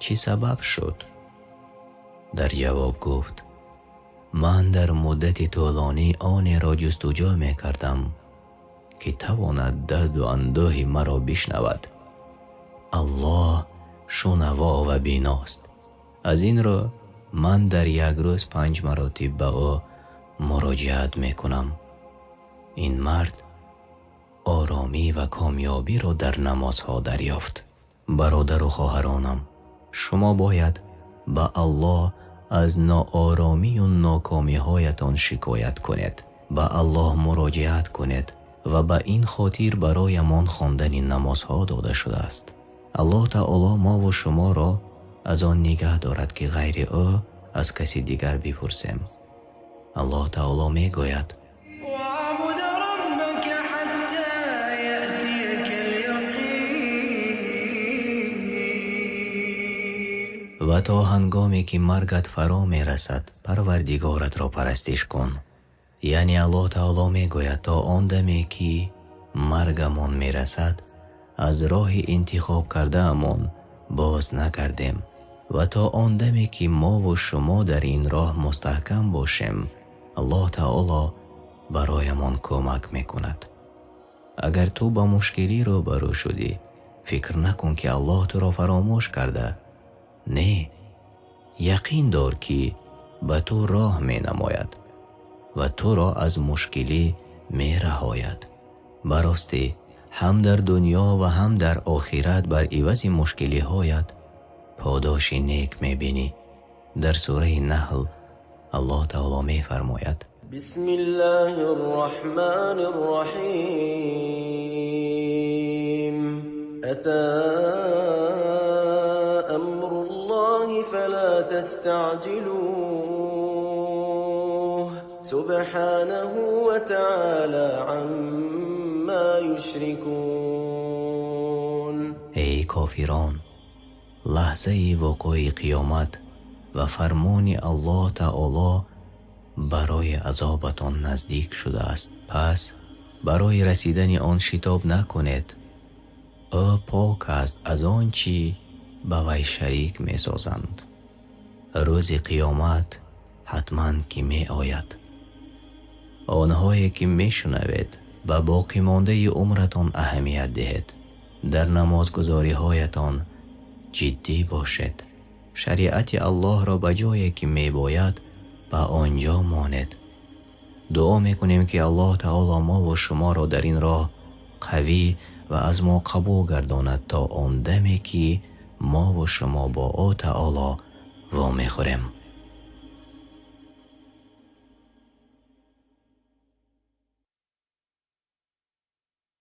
чӣ сабаб шуд? Дар ҷавоб гуфт: ман дар муддати тӯлонӣ онеро ҷустуҷӯ мекардам, ки тавонад дарду андӯҳи маро бишнавад. Аллоҳ шунаво ва биност. Аз ин рӯ ман дар як рӯз панҷ маротиб ба ӯ муроҷиат мекунам. Ин мард оромӣ ва комёбиро дар намозҳо дарёфт. Бародару хоҳаронам, шумо бояд ба Аллоҳ аз нооромию нокомиҳоятон шикоят кунед, ба Аллоҳ муроҷиат кунед ва ба ин хотир бароямон хондани намозҳо дода шудааст. Аллоҳ таоло мову шуморо аз он нигаҳ дорад, ки ғайри ӯ аз каси дигар бипурсем. Аллоҳ таоло мегӯяд: واعبد ربك حتى يأتيك اليقين. Ва то ҳангоме ки маргат фаро мерасад, Парвардигоратро парастиш кун. Яъне Аллоҳ таоло мегӯяд: то он даме ки маргамон мерасад, аз роҳи интихоб кардаамон боз нагардем ва то он даме ки мову шумо дар ин роҳ мустаҳкам бошем, Аллоҳ таоло бароямон кӯмак мекунад. Агар ту ба мушкилӣ рӯбарӯ шудӣ, фикр накун, ки Аллоҳ туро фаромӯш карда. Не, яқин дор, ки ба ту роҳ менамояд ва туро аз мушкилӣ мераҳояд. Ба ростӣ, ҳам дар дунё ва ҳам дар охират бар ивази мушкилиҳоят подоши нек мебинӣ. Дар сураи Наҳл Аллоҳ таоло мефармояд: بسم الله الرحمن الرحيم. أتى أمر الله فلا تستعجلوه، سبحانه وتعالى عما يشركون. Эй кофирон, лаҳзаи вуқӯи қиёмат ва фармони Аллоҳ таоло барои азобатон наздик шудааст, пас барои расидани он шитоб накунед. Ӯ пок аст аз он чӣ ба вай шарик месозанд. Рӯзи қиёмат ҳатман ки меояд. Онҳое ки мешунавед, ба боқимондаи умратон аҳамият диҳед, дар намозгузориҳоятон ҷиддӣ бошед, шариати Аллоҳро ба ҷое ки мебояд, ба он ҷо монед. Дуо мекунем, ки Аллоҳ таоло мову шуморо дар ин роҳ қавӣ ва аз мо қабул гардонад, то он даме ки мову шумо бо ӯ таоло вомехӯрем.